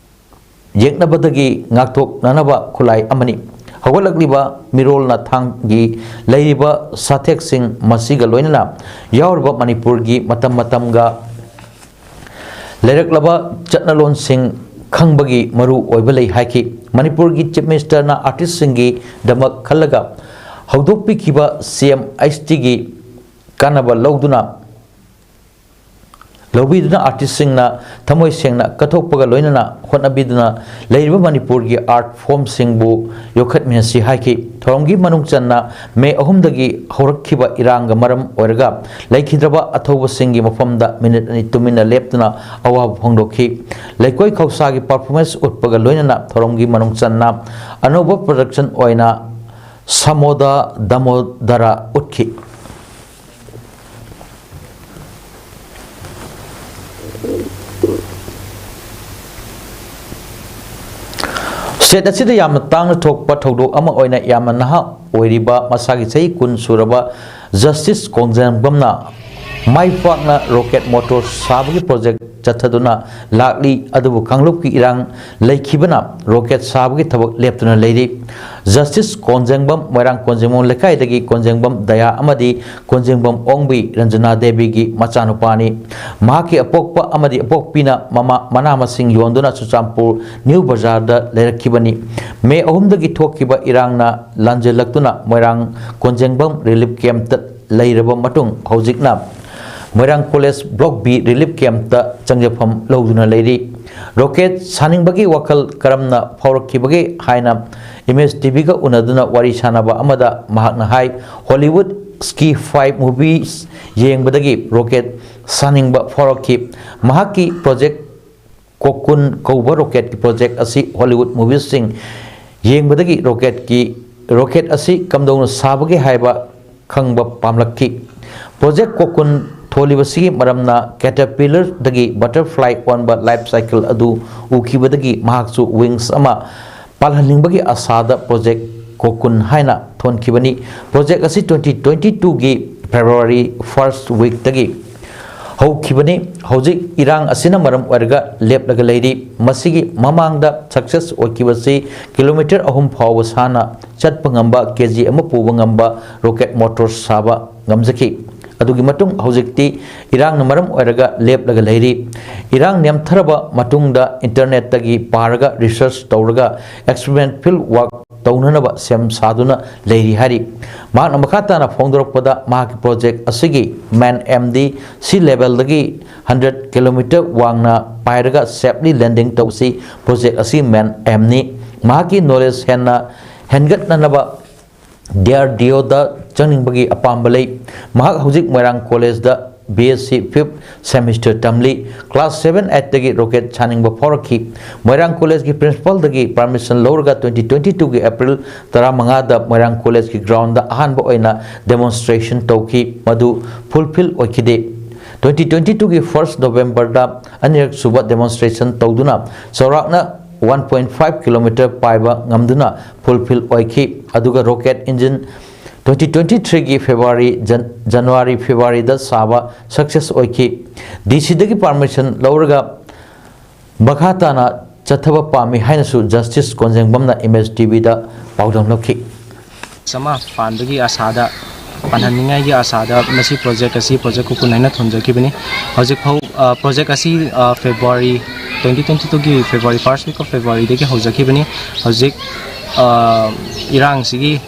ꯌꯦꯛꯅꯕꯗꯒꯤ ꯉꯥꯛꯊꯣꯛꯅꯅꯕ ꯈꯨꯠꯂꯥꯏ ꯑꯃꯅꯤ꯫ ꯍꯧꯒꯠꯂꯛꯂꯤꯕ ꯃꯤꯔꯣꯜꯅ ꯊꯥꯡꯒꯤ ꯂꯩꯔꯤꯕ ꯁꯥꯊꯦꯛꯁꯤꯡ, ꯃꯁꯤꯒ ꯂꯣꯏꯅꯅ ꯌꯥꯎꯔꯤꯕ ꯃꯅꯤꯄꯨꯔꯒꯤ ꯃꯇꯝ ꯃꯇꯝꯒ ꯂꯩꯔꯛꯂꯕ ꯆꯠꯅꯂꯣꯟꯁꯤꯡ ꯈꯪꯕꯒꯤ ꯃꯔꯨ ꯑꯣꯏꯕ ꯂꯩ ꯍꯥꯏꯈꯤ꯫ ꯃꯅꯤꯄꯨꯔꯒꯤ Chief Minister ꯅ artist ꯁꯤꯡꯒꯤꯗꯃꯛ ꯈꯜꯂꯒ ꯍꯧꯗꯣꯛꯄꯤꯈꯤꯕ C M H T ꯒꯤ ꯀꯥꯟꯅꯕ ꯂꯧꯗꯨꯅ, ꯂꯧꯕꯤꯗꯨꯅ artist ꯁꯤꯡꯅ ꯊꯃꯣꯏ ꯁꯦꯡꯅ ꯀꯠꯊꯣꯛꯄꯒ ꯂꯣꯏꯅꯅ ꯍꯣꯠꯅꯕꯤꯗꯨꯅ ꯂꯩꯔꯤꯕ ꯃꯅꯤꯄꯨꯔꯒꯤ art form ꯁꯤꯡꯕꯨ ꯌꯣꯛꯈꯠꯃꯤꯟꯅꯁꯤ ꯍꯥꯏꯈꯤ꯫ ꯊꯧꯔꯝꯒꯤ ꯃꯅꯨꯡ ꯆꯟꯅ May ꯑꯍꯨꯝꯗꯒꯤ ꯍꯧꯔꯛꯈꯤꯕ ꯏꯔꯥꯡꯒ ꯃꯔꯝ ꯑꯣꯏꯔꯒ ꯂꯩꯈꯤꯗ꯭ꯔꯕ ꯑꯊꯧꯕꯁꯤꯡꯒꯤ ꯃꯐꯝꯗ minute ꯑꯅꯤ ꯇꯨꯃꯤꯟꯅ ꯂꯦꯞꯇꯨꯅ ꯑꯋꯥꯕ ꯐꯣꯡꯗꯣꯛꯈꯤ꯫ ꯂꯩꯀꯣꯏ ꯈꯧꯁꯥꯒꯤ performance ꯎꯠꯄꯒ ꯂꯣꯏꯅꯅ ꯊꯧꯔꯝꯒꯤ ꯃꯅꯨꯡ ꯆꯟꯅ ꯑꯅꯧꯕ production ꯑꯣꯏꯅ ꯁꯃꯣꯗꯥ ꯗꯃꯣꯗꯔꯥ ꯎꯠꯈꯤ꯫ State ꯑꯁꯤꯗ ꯌꯥꯝꯅ ꯇꯥꯡꯅ ꯊꯣꯛꯄ ꯊꯧꯗꯣꯛ ꯑꯃ ꯑꯣꯏꯅ ꯌꯥꯝꯅ ꯅꯍꯥ ꯑꯣꯏꯔꯤꯕ, ꯃꯁꯥꯒꯤ ꯆꯍꯤ ꯀꯨꯟ ꯁꯨꯔꯕ Justice ꯀꯣꯡꯖꯥꯝꯕꯝꯅ ꯃꯥꯏ ꯄꯥꯛꯅ ꯔꯣꯀꯦꯠ ꯃꯣꯇꯣꯔ ꯁꯥꯕꯒꯤ ꯄ꯭ꯔꯣꯖꯦꯛ ꯆꯠꯊꯗꯨꯅ ꯂꯥꯛꯂꯤ꯫ ꯑꯗꯨꯕꯨ ꯀꯥꯡꯂꯨꯞꯀꯤ ꯏꯔꯥꯡ ꯂꯩꯈꯤꯕꯅ ꯔꯣꯀꯦꯠ ꯁꯥꯕꯒꯤ ꯊꯕꯛ ꯂꯦꯞꯇꯨꯅ ꯂꯩꯔꯤ꯫ ꯖꯁꯇꯤꯁ ꯀꯣꯟꯖꯦꯡꯕꯝ, ꯃꯣꯏꯔꯥꯡ ꯀꯣꯟꯖꯦꯡꯕꯝ ꯂꯩꯀꯥꯏꯗꯒꯤ ꯀꯣꯟꯖꯦꯡꯕꯝ ꯗꯌꯥ ꯑꯃꯗꯤ ꯀꯣꯟꯖꯦꯡꯕꯝ ꯑꯣꯡꯕꯤ ꯔꯟꯖꯅꯥ ꯗꯦꯕꯤꯒꯤ ꯃꯆꯥꯅꯨꯄꯥꯅꯤ꯫ ꯃꯍꯥꯛꯀꯤ ꯑꯄꯣꯛꯄ ꯑꯃꯗꯤ ꯑꯄꯣꯛꯄꯤꯅ ꯃꯃꯥ ꯃꯅꯥ ꯃꯁꯤꯡ ꯌꯣꯟꯗꯨꯅ ꯆꯨꯔꯆꯥꯟꯄꯨꯔ ꯅ꯭ꯌꯨ ꯕꯖꯥꯔꯗ ꯂꯩꯔꯛꯈꯤꯕꯅꯤ꯫ ꯃꯦ ꯑꯍꯨꯝꯗꯒꯤ ꯊꯣꯛꯈꯤꯕ ꯏꯔꯥꯡꯅ ꯂꯥꯟꯖꯦꯜꯂꯛꯇꯨꯅ ꯃꯣꯏꯔꯥꯡ ꯀꯣꯟꯖꯦꯡꯕꯝ ꯔꯤꯂꯤꯐ ꯀꯦꯝꯞꯇ ꯂꯩꯔꯕ ꯃꯇꯨꯡ, ꯍꯧꯖꯤꯛꯅ ꯃꯣꯏꯔꯥꯡ ꯀꯣꯂꯦꯖ ꯕ꯭ꯂꯣꯛ ꯕꯤ ꯔꯤꯂꯤꯐ ꯀꯦꯝꯞꯇ ꯆꯪꯖꯐꯝ ꯂꯧꯗꯨꯅ ꯂꯩꯔꯤ꯫ ꯔꯣꯀꯦꯠ ꯁꯥꯅꯤꯡꯕꯒꯤ ꯋꯥꯈꯜ ꯀꯔꯝꯅ ꯐꯥꯎꯔꯛꯈꯤꯕꯒꯦ ꯍꯥꯏꯅ ꯏꯃꯦꯖ ꯇꯤꯚꯤꯒ ꯎꯅꯗꯨꯅ ꯋꯥꯔꯤ ꯁꯥꯅꯕ ꯑꯃꯗ ꯃꯍꯥꯛꯅ ꯍꯥꯏ, ꯍꯣꯂꯤꯋꯨꯗ ꯁ꯭ꯀꯤ ꯐꯥꯏ ꯃꯨꯚꯤꯁ ꯌꯦꯡꯕꯗꯒꯤ ꯔꯣꯀꯦꯠ ꯁꯥꯅꯤꯡꯕ ꯐꯥꯎꯔꯛꯈꯤ꯫ ꯃꯍꯥꯛꯀꯤ ꯄ꯭ꯔꯣꯖꯦꯛ ꯀꯣꯀꯨꯟ ꯀꯧꯕ ꯔꯣꯀꯦꯠꯀꯤ ꯄ꯭ꯔꯣꯖꯦꯛ ꯑꯁꯤ ꯍꯣꯂꯤꯋꯨꯗ ꯃꯨꯚꯤꯁꯁꯤꯡ ꯌꯦꯡꯕꯗꯒꯤ ꯔꯣꯀꯦꯠꯀꯤ, ꯔꯣꯀꯦꯠ ꯑꯁꯤ ꯀꯝꯗꯧꯅ ꯁꯥꯕꯒꯦ ꯍꯥꯏꯕ ꯈꯪꯕ ꯄꯥꯝꯂꯛꯈꯤ꯫ ꯄ꯭ꯔꯣꯖꯦꯛ ꯀꯣꯀꯨꯟ ꯊꯣꯜꯂꯤꯕꯁꯤꯒꯤ ꯃꯔꯝꯅ ꯀꯦꯇꯔꯄꯤꯂꯔꯗꯒꯤ ꯕꯇꯔꯐ꯭ꯂꯥꯏ ꯑꯣꯟꯕ ꯂꯥꯏꯐ ꯁꯥꯏꯀꯜ ꯑꯗꯨ ꯎꯈꯤꯕꯗꯒꯤ ꯃꯍꯥꯛꯁꯨ ꯋꯤꯡꯁ ꯑꯃ ꯄꯥꯜꯍꯟꯅꯤꯡꯕꯒꯤ ꯑꯁꯥꯗ ꯄ꯭ꯔꯣꯖꯦꯛ ꯀꯣꯀꯨꯟ ꯍꯥꯏꯅ ꯊꯣꯟꯈꯤꯕꯅꯤ꯫ ꯄ꯭ꯔꯣꯖꯦꯛ ꯑꯁꯤ ꯇ꯭ꯋꯦꯟꯇꯤ ꯇ꯭ꯋꯦꯟꯇꯤ ꯇꯨꯒꯤ ꯐꯦꯕ꯭ꯔꯨꯋꯥꯔꯤ ꯐꯥꯔꯁ ꯋꯤꯛꯇꯒꯤ ꯍꯧꯈꯤꯕꯅꯤ꯫ ꯍꯧꯖꯤꯛ ꯏꯔꯥꯡ ꯑꯁꯤꯅ ꯃꯔꯝ ꯑꯣꯏꯔꯒ ꯂꯦꯞꯂꯒ ꯂꯩꯔꯤ꯫ ꯃꯁꯤꯒꯤ ꯃꯃꯥꯡꯗ ꯁꯛꯁꯦꯁ ꯑꯣꯏꯈꯤꯕꯁꯤ ꯀꯤꯂꯣꯃꯤꯇꯔ ꯑꯍꯨꯝ ꯐꯥꯎꯕ ꯁꯥꯅ ꯆꯠꯄ ꯉꯝꯕ, ꯀꯦ ꯖꯤ ꯑꯃ ꯄꯨꯕ ꯉꯝꯕ ꯔꯣꯀꯦꯠ ꯃꯣꯇꯣꯔ ꯁꯥꯕ ꯉꯝꯖꯈꯤ꯫ ꯑꯗꯨꯒꯤ ꯃꯇꯨꯡ ꯍꯧꯖꯤꯛꯇꯤ ꯏꯔꯥꯡꯅ ꯃꯔꯝ ꯑꯣꯏꯔꯒ ꯂꯦꯞꯂꯒ ꯂꯩꯔꯤ꯫ ꯏꯔꯥꯡ ꯅꯦꯝꯊꯔꯕ ꯃꯇꯨꯡꯗ ꯏꯟꯇꯔꯅꯦꯠꯇꯒꯤ ꯄꯥꯔꯒ ꯔꯤꯁꯔꯆ ꯇꯧꯔꯒ ꯑꯦꯛꯁꯄꯔꯤꯃꯦꯟ ꯐꯤꯜ ꯋꯥꯔꯛ ꯇꯧꯅꯅꯕ ꯁꯦꯝ ꯁꯥꯗꯨꯅ ꯂꯩꯔꯤ ꯍꯥꯏꯔꯤ꯫ ꯃꯍꯥꯛꯅ ꯃꯈꯥ ꯇꯥꯅ ꯐꯣꯡꯗꯣꯔꯛꯄꯗ, ꯃꯍꯥꯛꯀꯤ ꯄ꯭ꯔꯣꯖꯦꯛ ꯑꯁꯤꯒꯤ ꯃꯦꯟ ꯑꯦꯝꯗꯤ ꯁꯤ ꯂꯦꯚꯦꯜꯗꯒꯤ ꯍꯟꯗ꯭ꯔꯦꯠ ꯀꯤꯂꯣꯃꯤꯇꯔ ꯋꯥꯡꯅ ꯄꯥꯏꯔꯒ ꯁꯦꯐꯂꯤ ꯂꯦꯟꯗꯤꯡ ꯇꯧꯕꯁꯤ ꯄ꯭ꯔꯣꯖꯦꯛ ꯑꯁꯤꯒꯤ ꯃꯦꯟ ꯑꯦꯝꯅꯤ꯫ ꯃꯍꯥꯛꯀꯤ ꯅꯣꯂꯦꯖ ꯍꯦꯟꯅ ꯍꯦꯟꯒꯠꯅꯅꯕ ꯗꯤ ꯑꯥꯔ ꯗꯤ ꯑꯣꯗ ꯆꯪꯅꯤꯡꯕꯒꯤ ꯑꯄꯥꯝꯕ ꯂꯩ꯫ ꯃꯍꯥꯛ ꯍꯧꯖꯤꯛ ꯃꯣꯏꯔꯥꯡ ꯀꯣꯂꯦꯖꯗ B S C fifth semester ꯇꯝꯂꯤ꯫ ꯀ꯭ꯂꯥꯁ ꯁꯚꯦꯟ ꯑꯩꯠꯇꯒꯤ ꯔꯣꯀꯦꯠ ꯁꯥꯅꯤꯡꯕ ꯐꯥꯎꯔꯛꯈꯤ꯫ ꯃꯣꯏꯔꯥꯡ ꯀꯣꯂꯦꯖꯀꯤ ꯄ꯭ꯔꯤꯟꯁꯤꯄꯥꯜꯗꯒꯤ ꯄꯔꯃꯤꯁꯟ ꯂꯧꯔꯒ ꯇ꯭ꯋꯦꯟꯇꯤ ꯇ꯭ꯋꯦꯟꯇꯤ ꯇꯨꯒꯤ ꯑꯦꯄ꯭ꯔꯤꯜ ꯇꯔꯥꯃꯉꯥꯗ ꯃꯣꯏꯔꯥꯡ ꯀꯣꯂꯦꯖꯀꯤ ꯒ꯭ꯔꯥꯎꯟꯗ ꯑꯍꯥꯟꯕ ꯑꯣꯏꯅ ꯗꯦꯃꯣꯟꯁꯇ꯭ꯔꯦꯁꯟ ꯇꯧꯈꯤ꯫ ꯃꯗꯨ ꯐꯨꯜꯐꯤꯜ ꯑꯣꯏꯈꯤꯗꯦ꯫ ꯇ꯭ꯋꯦꯟꯇꯤ ꯇ꯭ꯋꯦꯟꯇꯤ ꯇꯨꯒꯤ ꯐꯥꯔꯁ ꯅꯣꯕꯦꯝꯕꯔꯗ ꯑꯅꯤꯔꯛ ꯁꯨꯕ ꯗꯦꯃꯣꯟꯁꯇ꯭ꯔꯦꯁꯟ ꯇꯧꯗꯨꯅ ꯆꯥꯎꯔꯥꯛꯅ ꯋꯥꯟ ꯄꯣꯏꯟ ꯐꯥꯏꯚ ꯀꯤꯂꯣꯃꯤꯇꯔ ꯄꯥꯏꯕ ꯉꯝꯗꯨꯅ ꯐꯨꯜꯐꯤꯜ ꯑꯣꯏꯈꯤ꯫ ꯑꯗꯨꯒ ꯔꯣꯀꯦꯠ ꯏꯟꯖꯤꯟ ꯇ꯭ꯋꯦꯟꯇꯤ ꯇ꯭ꯋꯦꯟꯇꯤ ꯊ꯭ꯔꯤꯒꯤ ꯐꯦꯕ꯭ꯔꯨꯋꯥꯔꯤ, ꯖꯟ-, ꯖꯅꯋꯥꯔꯤ, ꯐꯦꯕ꯭ꯔꯨꯋꯥꯔꯤꯗ ꯁꯥꯕ success ꯑꯣꯏꯈꯤ꯫ ꯗꯤ ꯁꯤꯗꯒꯤ permission ꯂꯧꯔꯒ ꯃꯈꯥ ꯇꯥꯅ ꯆꯠꯊꯕ ꯄꯥꯝꯃꯤ ꯍꯥꯏꯅꯁꯨ Justice ꯀꯣꯟꯖꯦꯡꯕꯝꯅ ꯏꯃꯦꯖ ꯇꯤ ꯚꯤꯗ ꯄꯥꯎꯗꯝꯂꯛꯈꯤ꯫ ꯑꯃ ꯄꯥꯟꯕꯒꯤ ꯑꯁꯥꯗ, ꯄꯥꯟꯍꯟꯅꯤꯡꯉꯥꯏꯒꯤ ꯑꯁꯥꯗ ꯃꯁꯤ project ꯑꯁꯤ Project ꯈꯨꯀꯨꯟ ꯍꯥꯏꯅ ꯊꯣꯟꯖꯈꯤꯕꯅꯤ꯫ ꯍꯧꯖꯤꯛ ꯐꯥꯎ, ꯑ, project ꯑꯁꯤ, ꯑ, February, twenty twenty twoꯒꯤ February, first week of Februaryꯗꯒꯤ ꯍꯧꯖꯈꯤꯕꯅꯤ꯫ ꯍꯧꯖꯤꯛ, ꯑ, ꯏꯔꯥꯡꯁꯤꯒꯤ,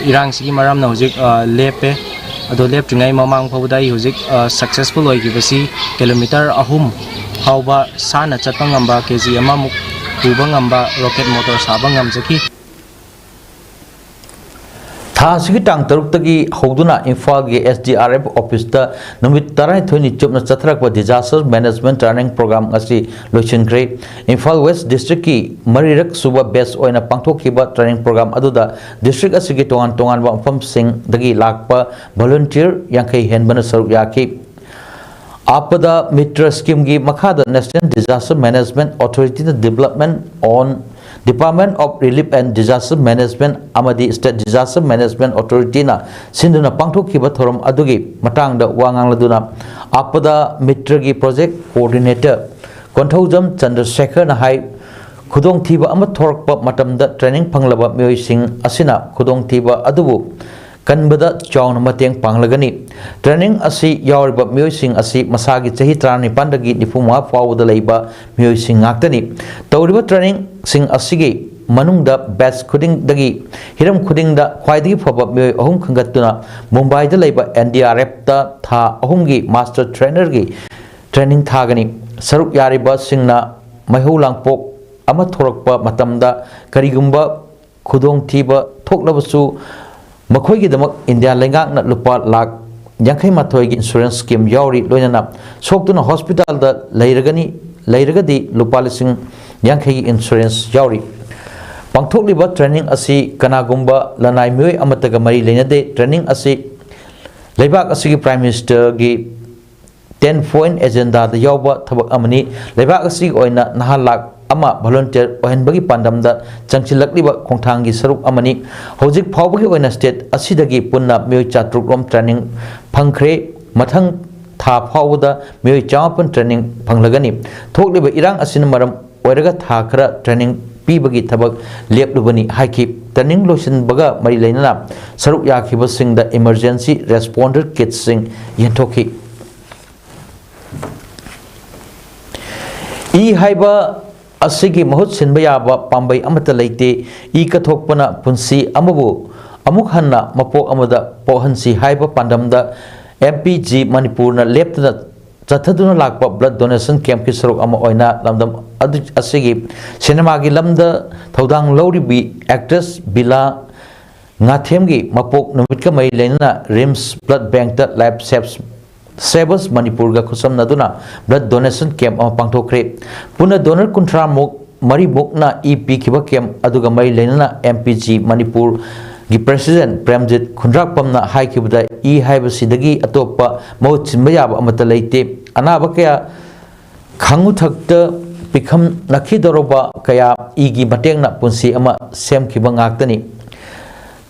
ꯏꯔꯥꯡꯁꯤꯒꯤ ꯃꯔꯝꯅ ꯍꯧꯖꯤꯛ, ꯑ, ꯂꯦꯞꯄꯦ꯫ ꯑꯗꯣ ꯂꯦꯞꯇ꯭ꯔꯤꯉꯩ ꯃꯃꯥꯡ ꯐꯥꯎꯕꯗ ꯑꯩ ꯍꯧꯖꯤꯛ, ꯑ, successful ꯑꯣꯏꯈꯤꯕꯁꯤ kilometre ꯑꯍꯨꯝ ꯐꯥꯎꯕ ꯁꯥꯟꯅ ꯆꯠꯄ ꯉꯝꯕ, ꯀꯦ ꯖꯤ ꯑꯃꯃꯨꯛ ꯄꯨꯕ ꯉꯝꯕ rocket motor ꯁꯥꯕ ꯉꯝꯖꯈꯤ꯫ ꯊꯥ ꯑꯁꯤꯒꯤ ꯇꯥꯡ ꯇꯔꯨꯛꯇꯒꯤ ꯍꯧꯗꯨꯅ ꯏꯝꯐꯥꯜꯒꯤ S D R F officeꯇ ꯅꯨꯃꯤꯠ ꯇꯔꯥꯅꯤꯊꯣꯏꯅꯤ ꯆꯨꯞꯅ ꯆꯠꯊꯔꯛꯄ Disaster Management Training Program ꯑꯁꯤ ꯂꯣꯏꯁꯤꯟꯈ꯭ꯔꯦ꯫ ꯏꯝꯐꯥꯜ West Districtꯀꯤ ꯃꯔꯤꯔꯛ ꯁꯨꯕ batch ꯑꯣꯏꯅ ꯄꯥꯡꯊꯣꯛꯈꯤꯕ training program ꯑꯗꯨꯗ district ꯑꯁꯤꯒꯤ ꯇꯣꯉꯥꯟ ꯇꯣꯉꯥꯟꯕ ꯃꯐꯝꯁꯤꯡꯗꯒꯤ ꯂꯥꯛꯄ volunteer ꯌꯥꯡꯈꯩ ꯍꯦꯟꯕꯅ ꯁꯔꯨꯛ ꯌꯥꯈꯤ꯫ ꯑꯥꯄꯗꯥ ꯃꯤꯇ꯭ꯔ schemeꯒꯤ ꯃꯈꯥꯗ National Disaster Management Authorityꯅ Development on Department of Relief and Disaster Management ꯑꯃꯗꯤ State Disaster Management Authorityꯅ ꯁꯤꯟꯗꯨꯅ ꯄꯥꯡꯊꯣꯛꯈꯤꯕ ꯊꯧꯔꯝ ꯑꯗꯨꯒꯤ ꯃꯇꯥꯡꯗ ꯋꯥ ꯉꯥꯡꯂꯗꯨꯅ ꯑꯥꯄꯗꯥ ꯃꯤꯇ꯭ꯔꯒꯤ project coordinator ꯀꯣꯟꯊꯧꯖꯝ ꯆꯟꯗ꯭ꯔꯁꯦꯈꯔꯅ ꯍꯥꯏ, ꯈꯨꯗꯣꯡꯊꯤꯕ ꯑꯃ ꯊꯣꯔꯛꯄ ꯃꯇꯝꯗ training ꯐꯪꯂꯕ ꯃꯤꯑꯣꯏꯁꯤꯡ ꯑꯁꯤꯅ ꯈꯨꯗꯣꯡꯊꯤꯕ ꯑꯗꯨꯕꯨ ꯀꯟꯕꯗ ꯆꯥꯎꯅ ꯃꯇꯦꯡ ꯄꯥꯡꯂꯒꯅꯤ꯫ Training ꯑꯁꯤ ꯌꯥꯎꯔꯤꯕ ꯃꯤꯑꯣꯏꯁꯤꯡ ꯑꯁꯤ ꯃꯁꯥꯒꯤ ꯆꯍꯤ ꯇꯔꯥꯅꯤꯄꯥꯟꯗꯒꯤ ꯅꯤꯐꯨꯃꯉꯥ ꯐꯥꯎꯕꯗ ꯂꯩꯕ ꯃꯤꯑꯣꯏꯁꯤꯡ ꯉꯥꯛꯇꯅꯤ꯫ ꯇꯧꯔꯤꯕ trainingꯁꯤꯡ ꯑꯁꯤꯒꯤ ꯃꯅꯨꯡꯗ batch ꯈꯨꯗꯤꯡꯗꯒꯤ ꯍꯤꯔꯝ ꯈꯨꯗꯤꯡꯗ ꯈ꯭ꯋꯥꯏꯗꯒꯤ ꯐꯕ ꯃꯤꯑꯣꯏ ꯑꯍꯨꯝ ꯈꯟꯒꯠꯇꯨꯅ ꯃꯨꯝꯕꯥꯏꯗ ꯂꯩꯕ N D R Fꯇ ꯊꯥ ꯑꯍꯨꯝꯒꯤ master trainerꯒꯤ training ꯊꯥꯒꯅꯤ꯫ ꯁꯔꯨꯛ ꯌꯥꯔꯤꯕꯁꯤꯡꯅ ꯃꯩꯍꯧ ꯂꯥꯡꯄꯣꯛ ꯑꯃ ꯊꯣꯔꯛꯄ ꯃꯇꯝꯗ ꯀꯔꯤꯒꯨꯝꯕ ꯈꯨꯗꯣꯡꯊꯤꯕ ꯊꯣꯛꯂꯕꯁꯨ ꯃꯈꯣꯏꯒꯤꯗꯃꯛ ꯏꯟꯗꯤꯌꯥ ꯂꯩꯉꯥꯛꯅ ꯂꯨꯄꯥ ꯂꯥꯈ ꯌꯥꯡꯈꯩ ꯃꯥꯊꯣꯏꯒꯤ insurance scheme ꯌꯥꯎꯔꯤ, ꯂꯣꯏꯅꯅ ꯁꯣꯛꯇꯨꯅ hospitalꯗ ꯂꯩꯔꯒꯅꯤ, ꯂꯩꯔꯒꯗꯤ ꯂꯨꯄꯥ ꯂꯤꯁꯤꯡ ꯌꯥꯡꯈꯩꯒꯤ insurance ꯌꯥꯎꯔꯤ꯫ ꯄꯥꯡꯊꯣꯛꯂꯤꯕ training ꯑꯁꯤ ꯀꯅꯥꯒꯨꯝꯕ ꯂꯅꯥꯏ ꯃꯤꯑꯣꯏ ꯑꯃꯠꯇꯒ ꯃꯔꯤ ꯂꯩꯅꯗꯦ꯫ Training ꯑꯁꯤ ꯂꯩꯕꯥꯛ ꯑꯁꯤꯒꯤ Prime Ministerꯒꯤ ten point agendaꯗ ꯌꯥꯎꯕ ꯊꯕꯛ ꯑꯃꯅꯤ꯫ ꯂꯩꯕꯥꯛ ꯑꯁꯤꯒꯤ ꯑꯣꯏꯅ ꯅꯍꯥ ꯂꯥꯈ ꯑꯃ volunteer ꯑꯣꯏꯍꯟꯕꯒꯤ ꯄꯥꯟꯗꯝꯗ ꯆꯪꯁꯤꯜꯂꯛꯂꯤꯕ ꯈꯣꯡꯊꯥꯡꯒꯤ ꯁꯔꯨꯛ ꯑꯃꯅꯤ꯫ ꯍꯧꯖꯤꯛ ꯐꯥꯎꯕꯒꯤ ꯑꯣꯏꯅ state ꯑꯁꯤꯗꯒꯤ ꯄꯨꯟꯅ ꯃꯤꯑꯣꯏ ꯆꯥꯇ꯭ꯔꯨꯛ ꯔꯣꯝ training ꯐꯪꯈ꯭ꯔꯦ꯫ ꯃꯊꯪ ꯊꯥ ꯐꯥꯎꯕꯗ ꯃꯤꯑꯣꯏ ꯆꯃꯥꯄꯟ training ꯐꯪꯂꯒꯅꯤ꯫ ꯊꯣꯛꯂꯤꯕ ꯏꯔꯥꯡ ꯑꯁꯤꯅ ꯃꯔꯝ ꯑꯣꯏꯔꯒ ꯊꯥ ꯈꯔ training ꯄꯤꯕꯒꯤ ꯊꯕꯛ ꯂꯦꯞꯂꯨꯕꯅꯤ ꯍꯥꯏꯈꯤ꯫ Training ꯂꯣꯏꯁꯤꯟꯕꯒ ꯃꯔꯤ ꯂꯩꯅꯅ ꯁꯔꯨꯛ ꯌꯥꯈꯤꯕꯁꯤꯡꯗ emergency responder kitꯁꯤꯡ ꯌꯦꯟꯊꯣꯛꯈꯤ꯫ ꯏ ꯍꯥꯏꯕ ꯑꯁꯤꯒꯤ ꯃꯍꯨꯠ ꯁꯤꯟꯕ ꯌꯥꯕ ꯄꯥꯝꯕꯩ ꯑꯃꯠꯇ ꯂꯩꯇꯦ꯫ ꯏ ꯀꯠꯊꯣꯛꯄꯅ ꯄꯨꯟꯁꯤ ꯑꯃꯕꯨ ꯑꯃꯨꯛ ꯍꯟꯅ ꯃꯄꯣꯛ ꯑꯃꯗ ꯄꯣꯛꯍꯟꯁꯤ ꯍꯥꯏꯕ ꯄꯥꯟꯗꯝꯗ M P G ꯃꯅꯤꯄꯨꯔꯅ ꯂꯦꯞꯇꯅ ꯆꯠꯊꯗꯨꯅ ꯂꯥꯛꯄ blood donation campꯀꯤ ꯁꯔꯨꯛ ꯑꯃ ꯑꯣꯏꯅ ꯂꯝꯗꯝ ꯑꯗꯨ, ꯑꯁꯤꯒꯤ ꯁꯤꯅꯦꯃꯥꯒꯤ ꯂꯝꯗ ꯊꯧꯗꯥꯡ ꯂꯧꯔꯤꯕꯤ actress ꯕꯤꯂꯥ ꯉꯥꯊꯦꯝꯒꯤ ꯃꯄꯣꯛ ꯅꯨꯃꯤꯠꯀ ꯃꯔꯤ ꯂꯩꯅꯅ RIMS blood bankꯇ Life Saves, Savers ꯃꯅꯤꯄꯨꯔꯒ ꯈꯨꯠꯁꯝꯅꯗꯨꯅ blood donation camp ꯑꯃ ꯄꯥꯡꯊꯣꯛꯈ꯭ꯔꯦ꯫ ꯄꯨꯟꯅ donor ꯀꯨꯟꯊ꯭ꯔꯥ ꯃꯨꯛ, ꯃꯔꯤꯃꯨꯛꯅ ꯏ ꯄꯤꯈꯤꯕ camp ꯑꯗꯨꯒ ꯃꯔꯤ ꯂꯩꯅꯅ M P G ꯃꯅꯤꯄꯨꯔꯒꯤ president ꯄ꯭ꯔꯦꯝꯖꯤꯠ ꯈꯨꯟꯗ꯭ꯔꯥꯛꯄꯝꯅ ꯍꯥꯏꯈꯤꯕꯗ, ꯏ ꯍꯥꯏꯕꯁꯤꯗꯒꯤ ꯑꯇꯣꯞꯄ ꯃꯍꯨꯠ ꯁꯤꯟꯕ ꯌꯥꯕ ꯑꯃꯠꯇ ꯂꯩꯇꯦ꯫ ꯑꯅꯥꯕ ꯀꯌꯥ ꯈꯥꯡꯉꯨꯊꯛꯇ ꯄꯤꯈꯝ ꯅꯛꯈꯤꯗꯧꯔꯕ ꯀꯌꯥ ꯏꯒꯤ ꯃꯇꯦꯡꯅ ꯄꯨꯟꯁꯤ ꯑꯃ ꯁꯦꯝꯈꯤꯕ ꯉꯥꯛꯇꯅꯤ꯫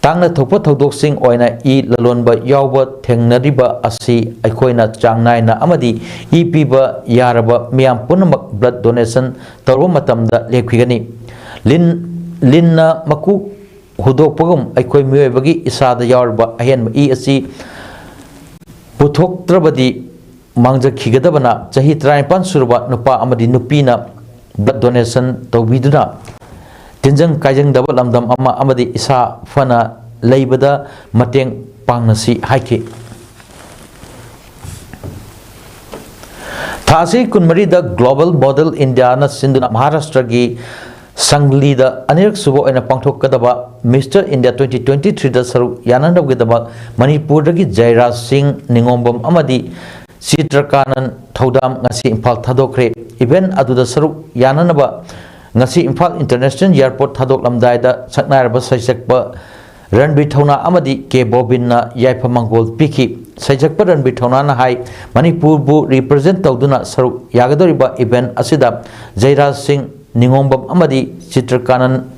ꯇꯥꯡꯅ ꯊꯣꯛꯄ ꯊꯧꯗꯣꯛꯁꯤꯡ ꯑꯣꯏꯅ ꯏ ꯂꯂꯣꯟꯕ ꯌꯥꯎꯕ ꯊꯦꯡꯅꯔꯤꯕ ꯑꯁꯤ ꯑꯩꯈꯣꯏꯅ ꯆꯥꯡ ꯅꯥꯏꯅ ꯑꯃꯗꯤ ꯏ ꯄꯤꯕ ꯌꯥꯔꯕ ꯃꯤꯌꯥꯝ ꯄꯨꯝꯅꯃꯛ blood donation ꯇꯧꯔꯨꯕ ꯃꯇꯝꯗ ꯂꯦꯞꯈꯤꯒꯅꯤ꯫ ꯂꯤꯟ, ꯂꯤꯟꯅ ꯃꯀꯨ ꯍꯨꯗꯣꯛꯄꯒꯨꯝ ꯑꯩꯈꯣꯏ ꯃꯤꯑꯣꯏꯕꯒꯤ ꯏꯁꯥꯗ ꯌꯥꯎꯔꯤꯕ ꯑꯍꯦꯟꯕ ꯏ ꯑꯁꯤ ꯄꯨꯊꯣꯛꯇ꯭ꯔꯕꯗꯤ ꯃꯥꯡꯖꯈꯤꯒꯗꯕꯅ ꯆꯍꯤ ꯇꯔꯥꯅꯤꯄꯥꯟ ꯁꯨꯔꯕ ꯅꯨꯄꯥ ꯑꯃꯗꯤ ꯅꯨꯄꯤꯅ blood donation ꯇꯧꯕꯤꯗꯨꯅ ꯇꯤꯟꯖꯪ ꯀꯥꯏꯖꯪꯗꯕ ꯂꯝꯗꯝ ꯑꯃ ꯑꯃꯗꯤ ꯏꯁꯥ ꯐꯅ ꯂꯩꯕꯗ ꯃꯇꯦꯡ ꯄꯥꯡꯅꯁꯤ ꯍꯥꯏꯈꯤ꯫ ꯊꯥ ꯑꯁꯤ ꯀꯨꯟꯃꯔꯤꯗ Global Model Indiaꯅ ꯁꯤꯟꯗꯨꯅ ꯃꯍꯥꯔꯥꯁꯇ꯭ꯔꯒꯤ ꯁꯪꯂꯤꯗ ꯑꯅꯤꯔꯛ ꯁꯨꯕ ꯑꯣꯏꯅ ꯄꯥꯡꯊꯣꯛꯀꯗꯕ Mister India twenty twenty-threeꯗ ꯁꯔꯨꯛ ꯌꯥꯅꯅꯕꯒꯤꯗꯃꯛ ꯃꯅꯤꯄꯨꯔꯗꯒꯤ ꯖꯩꯔꯥꯖ ꯁꯤꯡ ꯅꯤꯉꯣꯝꯕꯝ ꯑꯃꯗꯤ ꯆꯤꯇ꯭ꯔꯀꯥꯅꯟ ꯊꯧꯗꯥꯝ ꯉꯁꯤ ꯏꯝꯐꯥꯜ ꯊꯥꯗꯣꯛꯈ꯭ꯔꯦ꯫ Event ꯑꯗꯨꯗ ꯁꯔꯨꯛ ꯌꯥꯅꯅꯕ ꯉꯁꯤ ꯏꯝꯐꯥꯜ International Airport ꯊꯥꯗꯣꯛꯂꯝꯗꯥꯏꯗ ꯁꯛꯅꯥꯏꯔꯕ ꯁꯩꯁꯛꯄ ꯔꯟꯕꯤꯔ ꯊꯧꯅꯥ ꯑꯃꯗꯤ ꯀꯦ ꯕꯣꯕꯤꯟꯅ ꯌꯥꯏꯐ ꯃꯪꯒꯣꯜ ꯄꯤꯈꯤ꯫ ꯁꯩꯁꯛꯄ ꯔꯟꯕꯤꯔ ꯊꯧꯅꯥꯅ ꯍꯥꯏ, ꯃꯅꯤꯄꯨꯔꯕꯨ represent ꯇꯧꯗꯨꯅ ꯁꯔꯨꯛ ꯌꯥꯒꯗꯧꯔꯤꯕ event ꯑꯁꯤꯗ ꯖꯩꯔꯥꯖ ꯁꯤꯡ ꯅꯤꯉꯣꯝꯕꯝ ꯑꯃꯗꯤ ꯆꯤꯇ꯭ꯔꯀꯥꯅꯟ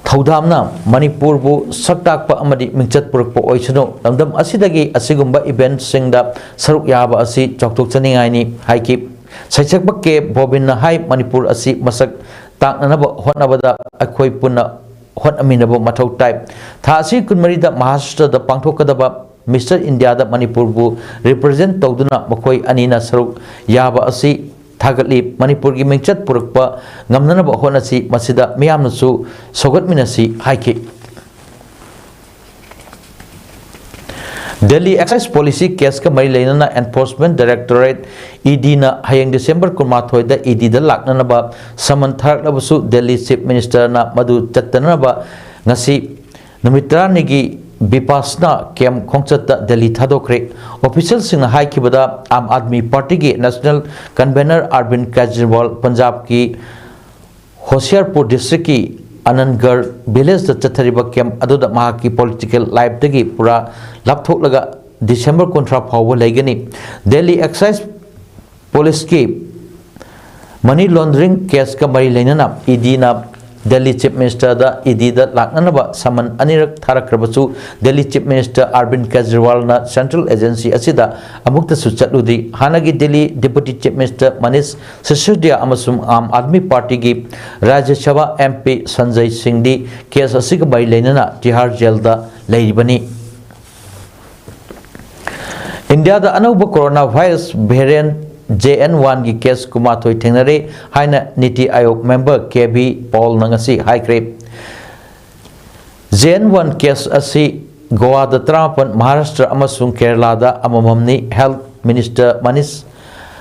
ꯊꯧꯗꯥꯝꯅ ꯃꯅꯤꯄꯨꯔꯕꯨ ꯁꯛ ꯇꯥꯛꯄ ꯑꯃꯗꯤ ꯃꯤꯡꯆꯠ ꯄꯨꯔꯛꯄ ꯑꯣꯏꯁꯅꯨ꯫ ꯂꯝꯗꯝ ꯑꯁꯤꯗꯒꯤ ꯑꯁꯤꯒꯨꯝꯕ eventꯁꯤꯡꯗ ꯁꯔꯨꯛ ꯌꯥꯕ ꯑꯁꯤ ꯆꯥꯎꯊꯣꯛꯆꯅꯤꯡꯉꯥꯏꯅꯤ ꯍꯥꯏꯈꯤ꯫ ꯁꯩꯁꯛꯄ ꯀꯦ ꯕꯣꯕꯤꯟꯅ ꯍꯥꯏ, ꯃꯅꯤꯄꯨꯔ ꯑꯁꯤ ꯃꯁꯛ ꯇꯥꯛꯅꯅꯕ ꯍꯣꯠꯅꯕꯗ ꯑꯩꯈꯣꯏ ꯄꯨꯟꯅ ꯍꯣꯠꯅꯃꯤꯟꯅꯕ ꯃꯊꯧ ꯇꯥꯏ꯫ ꯊꯥ ꯑꯁꯤ ꯀꯨꯟꯃꯔꯤꯗ ꯃꯍꯥꯔꯥꯁꯇ꯭ꯔꯗ ꯄꯥꯡꯊꯣꯛꯀꯗꯕ ꯃꯤꯁꯇꯔ ꯏꯟꯗꯤꯌꯥꯗ ꯃꯅꯤꯄꯨꯔꯕꯨ represent ꯇꯧꯗꯨꯅ ꯃꯈꯣꯏ ꯑꯅꯤꯅ ꯁꯔꯨꯛ ꯌꯥꯕ ꯑꯁꯤ ꯊꯥꯒꯠꯂꯤ꯫ ꯃꯅꯤꯄꯨꯔꯒꯤ ꯃꯤꯡꯆꯠ ꯄꯨꯔꯛꯄ ꯉꯝꯅꯅꯕ ꯍꯣꯠꯅꯁꯤ, ꯃꯁꯤꯗ ꯃꯤꯌꯥꯝꯅꯁꯨ ꯁꯧꯒꯠꯃꯤꯟꯅꯁꯤ ꯍꯥꯏꯈꯤ꯫ ꯗꯦꯜꯂꯤ excise policy caseꯀ ꯃꯔꯤ ꯂꯩꯅꯅ Enforcement Directorate, EDꯅ ꯍꯌꯦꯡ December ꯀꯨꯟꯃꯥꯊꯣꯏꯗ EDꯗ ꯂꯥꯛꯅꯅꯕ summon ꯊꯥꯔꯛꯂꯕꯁꯨ, ꯗꯦꯜꯂꯤ Chief Ministerꯅ ꯃꯗꯨ ꯆꯠꯇꯅꯕ ꯉꯁꯤ ꯅꯨꯃꯤꯠ ꯇꯔꯥꯅꯤꯒꯤ ꯕꯤꯄꯥꯁꯅꯥ camp ꯈꯣꯡꯆꯠꯇ ꯗꯦꯜꯂꯤ ꯊꯥꯗꯣꯛꯈ꯭ꯔꯦ꯫ Officialꯁꯤꯡꯅ ꯍꯥꯏꯈꯤꯕꯗ, ꯑꯥꯝ ꯑꯥꯗꯃꯤ ꯄꯥꯔꯇꯤꯒꯤ National Convener ꯑꯔꯕꯤꯟ ꯀꯦꯖꯔꯤꯋꯥꯜ ꯄꯟꯖꯥꯕꯀꯤ ꯍꯣꯁꯤꯌꯥꯔꯄꯨꯔ districtꯀꯤ ꯑꯅꯟꯒꯔ villageꯇ ꯆꯠꯊꯔꯤꯕ camp ꯑꯗꯨꯗ ꯃꯍꯥꯛꯀꯤ political lifeꯇꯒꯤ ꯄꯨꯔꯥ ꯂꯥꯞꯊꯣꯛꯂꯒ December ꯀꯨꯟꯊ꯭ꯔꯥ ꯐꯥꯎꯕ ꯂꯩꯒꯅꯤ꯫ ꯗꯦꯜꯂꯤ excise policeꯀꯤ money laundering caseꯀ ꯃꯔꯤ ꯂꯩꯅꯅ EDꯅ ꯗꯦꯜꯂꯤ Chief Ministerꯗ EDꯗ ꯂꯥꯛꯅꯅꯕ summon ꯑꯅꯤꯔꯛ ꯊꯥꯔꯛꯈ꯭ꯔꯕꯁꯨ, Delhi Chief Minister ꯑꯔꯕꯤꯟ ꯀꯦꯖꯔꯤꯋꯥꯜꯅ central agency ꯑꯁꯤꯗ ꯑꯃꯨꯛꯇꯁꯨ ꯆꯠꯂꯨꯗ꯭ꯔꯤ꯫ ꯍꯥꯟꯅꯒꯤ Delhi Deputy Chief Minister Manish ꯁꯤꯁꯣꯗꯤꯌꯥ ꯑꯃꯁꯨꯡ ꯑꯥꯝ ꯑꯥꯗꯃꯤ ꯄꯥꯔꯇꯤꯒꯤ ꯔꯥꯖ꯭ꯌ ꯁꯚꯥ MP ꯁꯟꯖꯌ ꯁꯤꯡꯗꯤ case ꯑꯁꯤꯒ ꯃꯔꯤ ꯂꯩꯅꯅ ꯇꯤꯍꯥꯔ ꯖꯦꯜꯗ ꯂꯩꯔꯤꯕꯅꯤ꯫ ꯏꯟꯗꯤꯌꯥꯗ ꯑꯅꯧꯕ corona virus variant JN oneꯒꯤ case ꯀꯨꯟꯃꯥꯊꯣꯏ ꯊꯦꯡꯅꯔꯦ ꯍꯥꯏꯅ ꯅꯤꯇꯤ ꯑꯥꯌꯣꯒ member ꯀꯦ ꯕꯤ ꯄꯥꯜꯅ ꯉꯁꯤ ꯍꯥꯏꯈ꯭ꯔꯦ꯫ JN one case ꯑꯁꯤ ꯒꯣꯋꯥꯗ ꯇꯔꯥꯃꯥꯄꯟ, ꯃꯍꯥꯔꯥꯁꯇ꯭ꯔ ꯑꯃꯁꯨꯡ ꯀꯦꯔꯂꯥꯗ ꯑꯃꯃꯝꯅꯤ꯫ Health Minister ꯃꯅꯤꯁ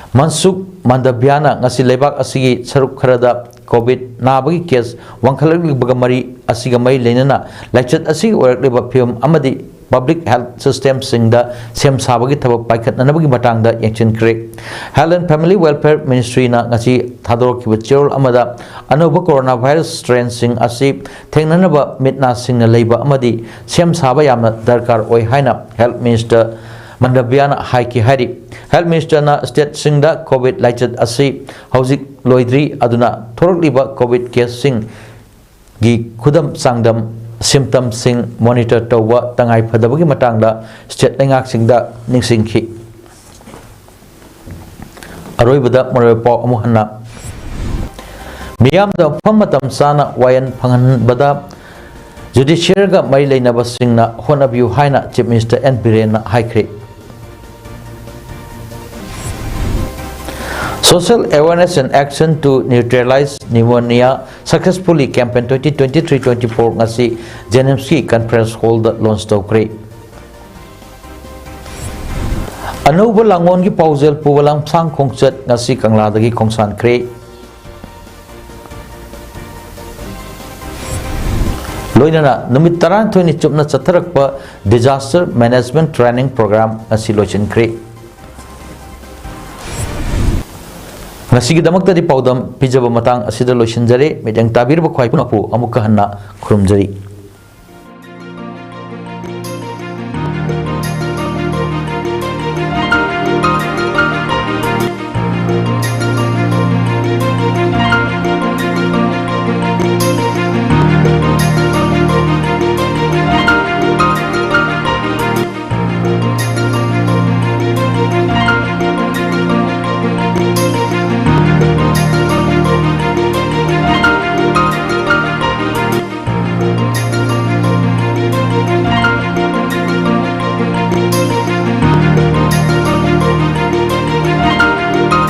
ꯃꯟꯁꯨꯈ ꯃꯟꯗꯕ꯭ꯌꯥꯅ ꯉꯁꯤ ꯂꯩꯕꯥꯛ ꯑꯁꯤꯒꯤ ꯁꯔꯨꯛ ꯈꯔꯗ COVID ꯅꯥꯕꯒꯤ case ꯋꯥꯡꯈꯠꯂꯛꯂꯤꯕꯒ ꯃꯔꯤ ꯑꯁꯤꯒ ꯃꯔꯤ ꯂꯩꯅꯅ ꯂꯥꯏꯆꯠ ꯑꯁꯤꯒꯤ ꯑꯣꯏꯔꯛꯂꯤꯕ ꯐꯤꯕꯝ ꯑꯃꯗꯤ public health systemꯁꯤꯡꯗ ꯁꯦꯝ ꯁꯥꯕꯒꯤ ꯊꯕꯛ ꯄꯥꯏꯈꯠꯅꯅꯕꯒꯤ ꯃꯇꯥꯡꯗ ꯌꯦꯡꯁꯤꯟꯈ꯭ꯔꯦ꯫ Health and Family Welfare Ministryꯅ ꯉꯁꯤ ꯊꯥꯗꯣꯔꯛꯈꯤꯕ ꯆꯦꯔꯣꯜ ꯑꯃꯗ ꯑꯅꯧꯕ corona virus strainꯁꯤꯡ ꯑꯁꯤ ꯊꯦꯡꯅꯅꯕ ꯃꯤꯠ ꯅꯥ ꯁꯤꯡꯅ ꯂꯩꯕ ꯑꯃꯗꯤ ꯁꯦꯝ ꯁꯥꯕ ꯌꯥꯝꯅ ꯗꯔꯀꯥꯔ ꯑꯣꯏ ꯍꯥꯏꯅ Health Minister ꯃꯟꯗꯕ꯭ꯌꯥꯅ ꯍꯥꯏꯈꯤ ꯍꯥꯏꯔꯤ꯫ Health Ministerꯅ stateꯁꯤꯡꯗ COVID ꯂꯥꯏꯆꯠ ꯑꯁꯤ ꯍꯧꯖꯤꯛ ꯂꯣꯏꯗ꯭ꯔꯤ꯫ ꯑꯗꯨꯅ ꯊꯣꯔꯛꯂꯤꯕ ꯀꯣꯚꯤꯗ ꯀꯦꯁꯁꯤꯡꯒꯤ ꯈꯨꯗꯝ ꯆꯥꯡꯗꯝ, ꯁꯤꯝꯇꯝꯁꯤꯡ ꯃꯣꯅꯤꯇꯔ ꯇꯧꯕ ꯇꯉꯥꯏ ꯐꯗꯕꯒꯤ ꯃꯇꯥꯡꯗ ꯁ꯭ꯇꯦꯠ ꯂꯩꯉꯥꯛꯁꯤꯡꯗ ꯅꯤꯡꯁꯤꯡꯈꯤ꯫ ꯑꯔꯣꯏꯕꯗ ꯃꯔꯨꯑꯣꯏꯕ ꯄꯥꯎ ꯑꯃꯨꯛ ꯍꯟꯅ꯫ ꯃꯤꯌꯥꯝꯗ ꯃꯐꯝ ꯃꯇꯝ ꯆꯥꯅ ꯋꯥꯌꯦꯜ ꯐꯪꯍꯟꯕꯗ ꯖꯨꯗꯤꯁꯤꯌꯔꯒ ꯃꯔꯤ ꯂꯩꯅꯕꯁꯤꯡꯅ ꯍꯣꯠꯅꯕꯤꯌꯨ ꯍꯥꯏꯅ ꯆꯤꯐ ꯃꯤꯅꯤꯁꯇꯔ ꯑꯦꯟ ꯕꯤꯔꯦꯟꯅ ꯍꯥꯏꯈ꯭ꯔꯦ꯫ Social Awareness and Action to Neutralize Pneumonia Successfully Campaign twenty twenty-three twenty-four ꯉꯁꯤ ꯖꯦꯅꯤꯝꯁꯀꯤ ꯀꯟꯐꯔꯦꯟꯁ ꯍꯣꯜꯗ ꯂꯣꯟꯆ ꯇꯧꯈ꯭ꯔꯦ꯫ ꯑꯅꯧꯕ ꯂꯥꯡꯑꯣꯟꯒꯤ ꯄꯥꯎꯖꯦꯜ ꯄꯨꯕ ꯂꯝꯁꯥꯡ ꯈꯣꯡꯆꯠ ꯉꯁꯤ ꯀꯪꯂꯥꯗꯒꯤ ꯈꯣꯡꯁꯥꯟꯈ꯭ꯔꯦ꯫ ꯂꯣꯏꯅꯅ ꯅꯨꯃꯤꯠ ꯇꯔꯥꯅꯤꯊꯣꯏꯅꯤ ꯆꯨꯞꯅ ꯆꯠꯊꯔꯛꯄ Disaster Management Training Program ꯉꯁꯤ ꯂꯣꯏꯁꯤꯟꯈ꯭ꯔꯦ꯫ ꯉꯁꯤꯒꯤꯗꯃꯛꯇꯗꯤ ꯄꯥꯎꯗꯝ ꯄꯤꯖꯕ ꯃꯇꯥꯡ ꯑꯁꯤꯗ ꯂꯣꯏꯁꯤꯟꯖꯔꯦ꯫ ꯃꯤꯠꯌꯦꯡ ꯇꯥꯕꯤꯔꯤꯕ ꯈ꯭ꯋꯥꯏ ꯄꯨꯝꯅꯃꯛꯄꯨ ꯑꯃꯨꯛꯀ ꯍꯟꯅ ꯈꯨꯔꯨꯝꯖꯔꯤ꯫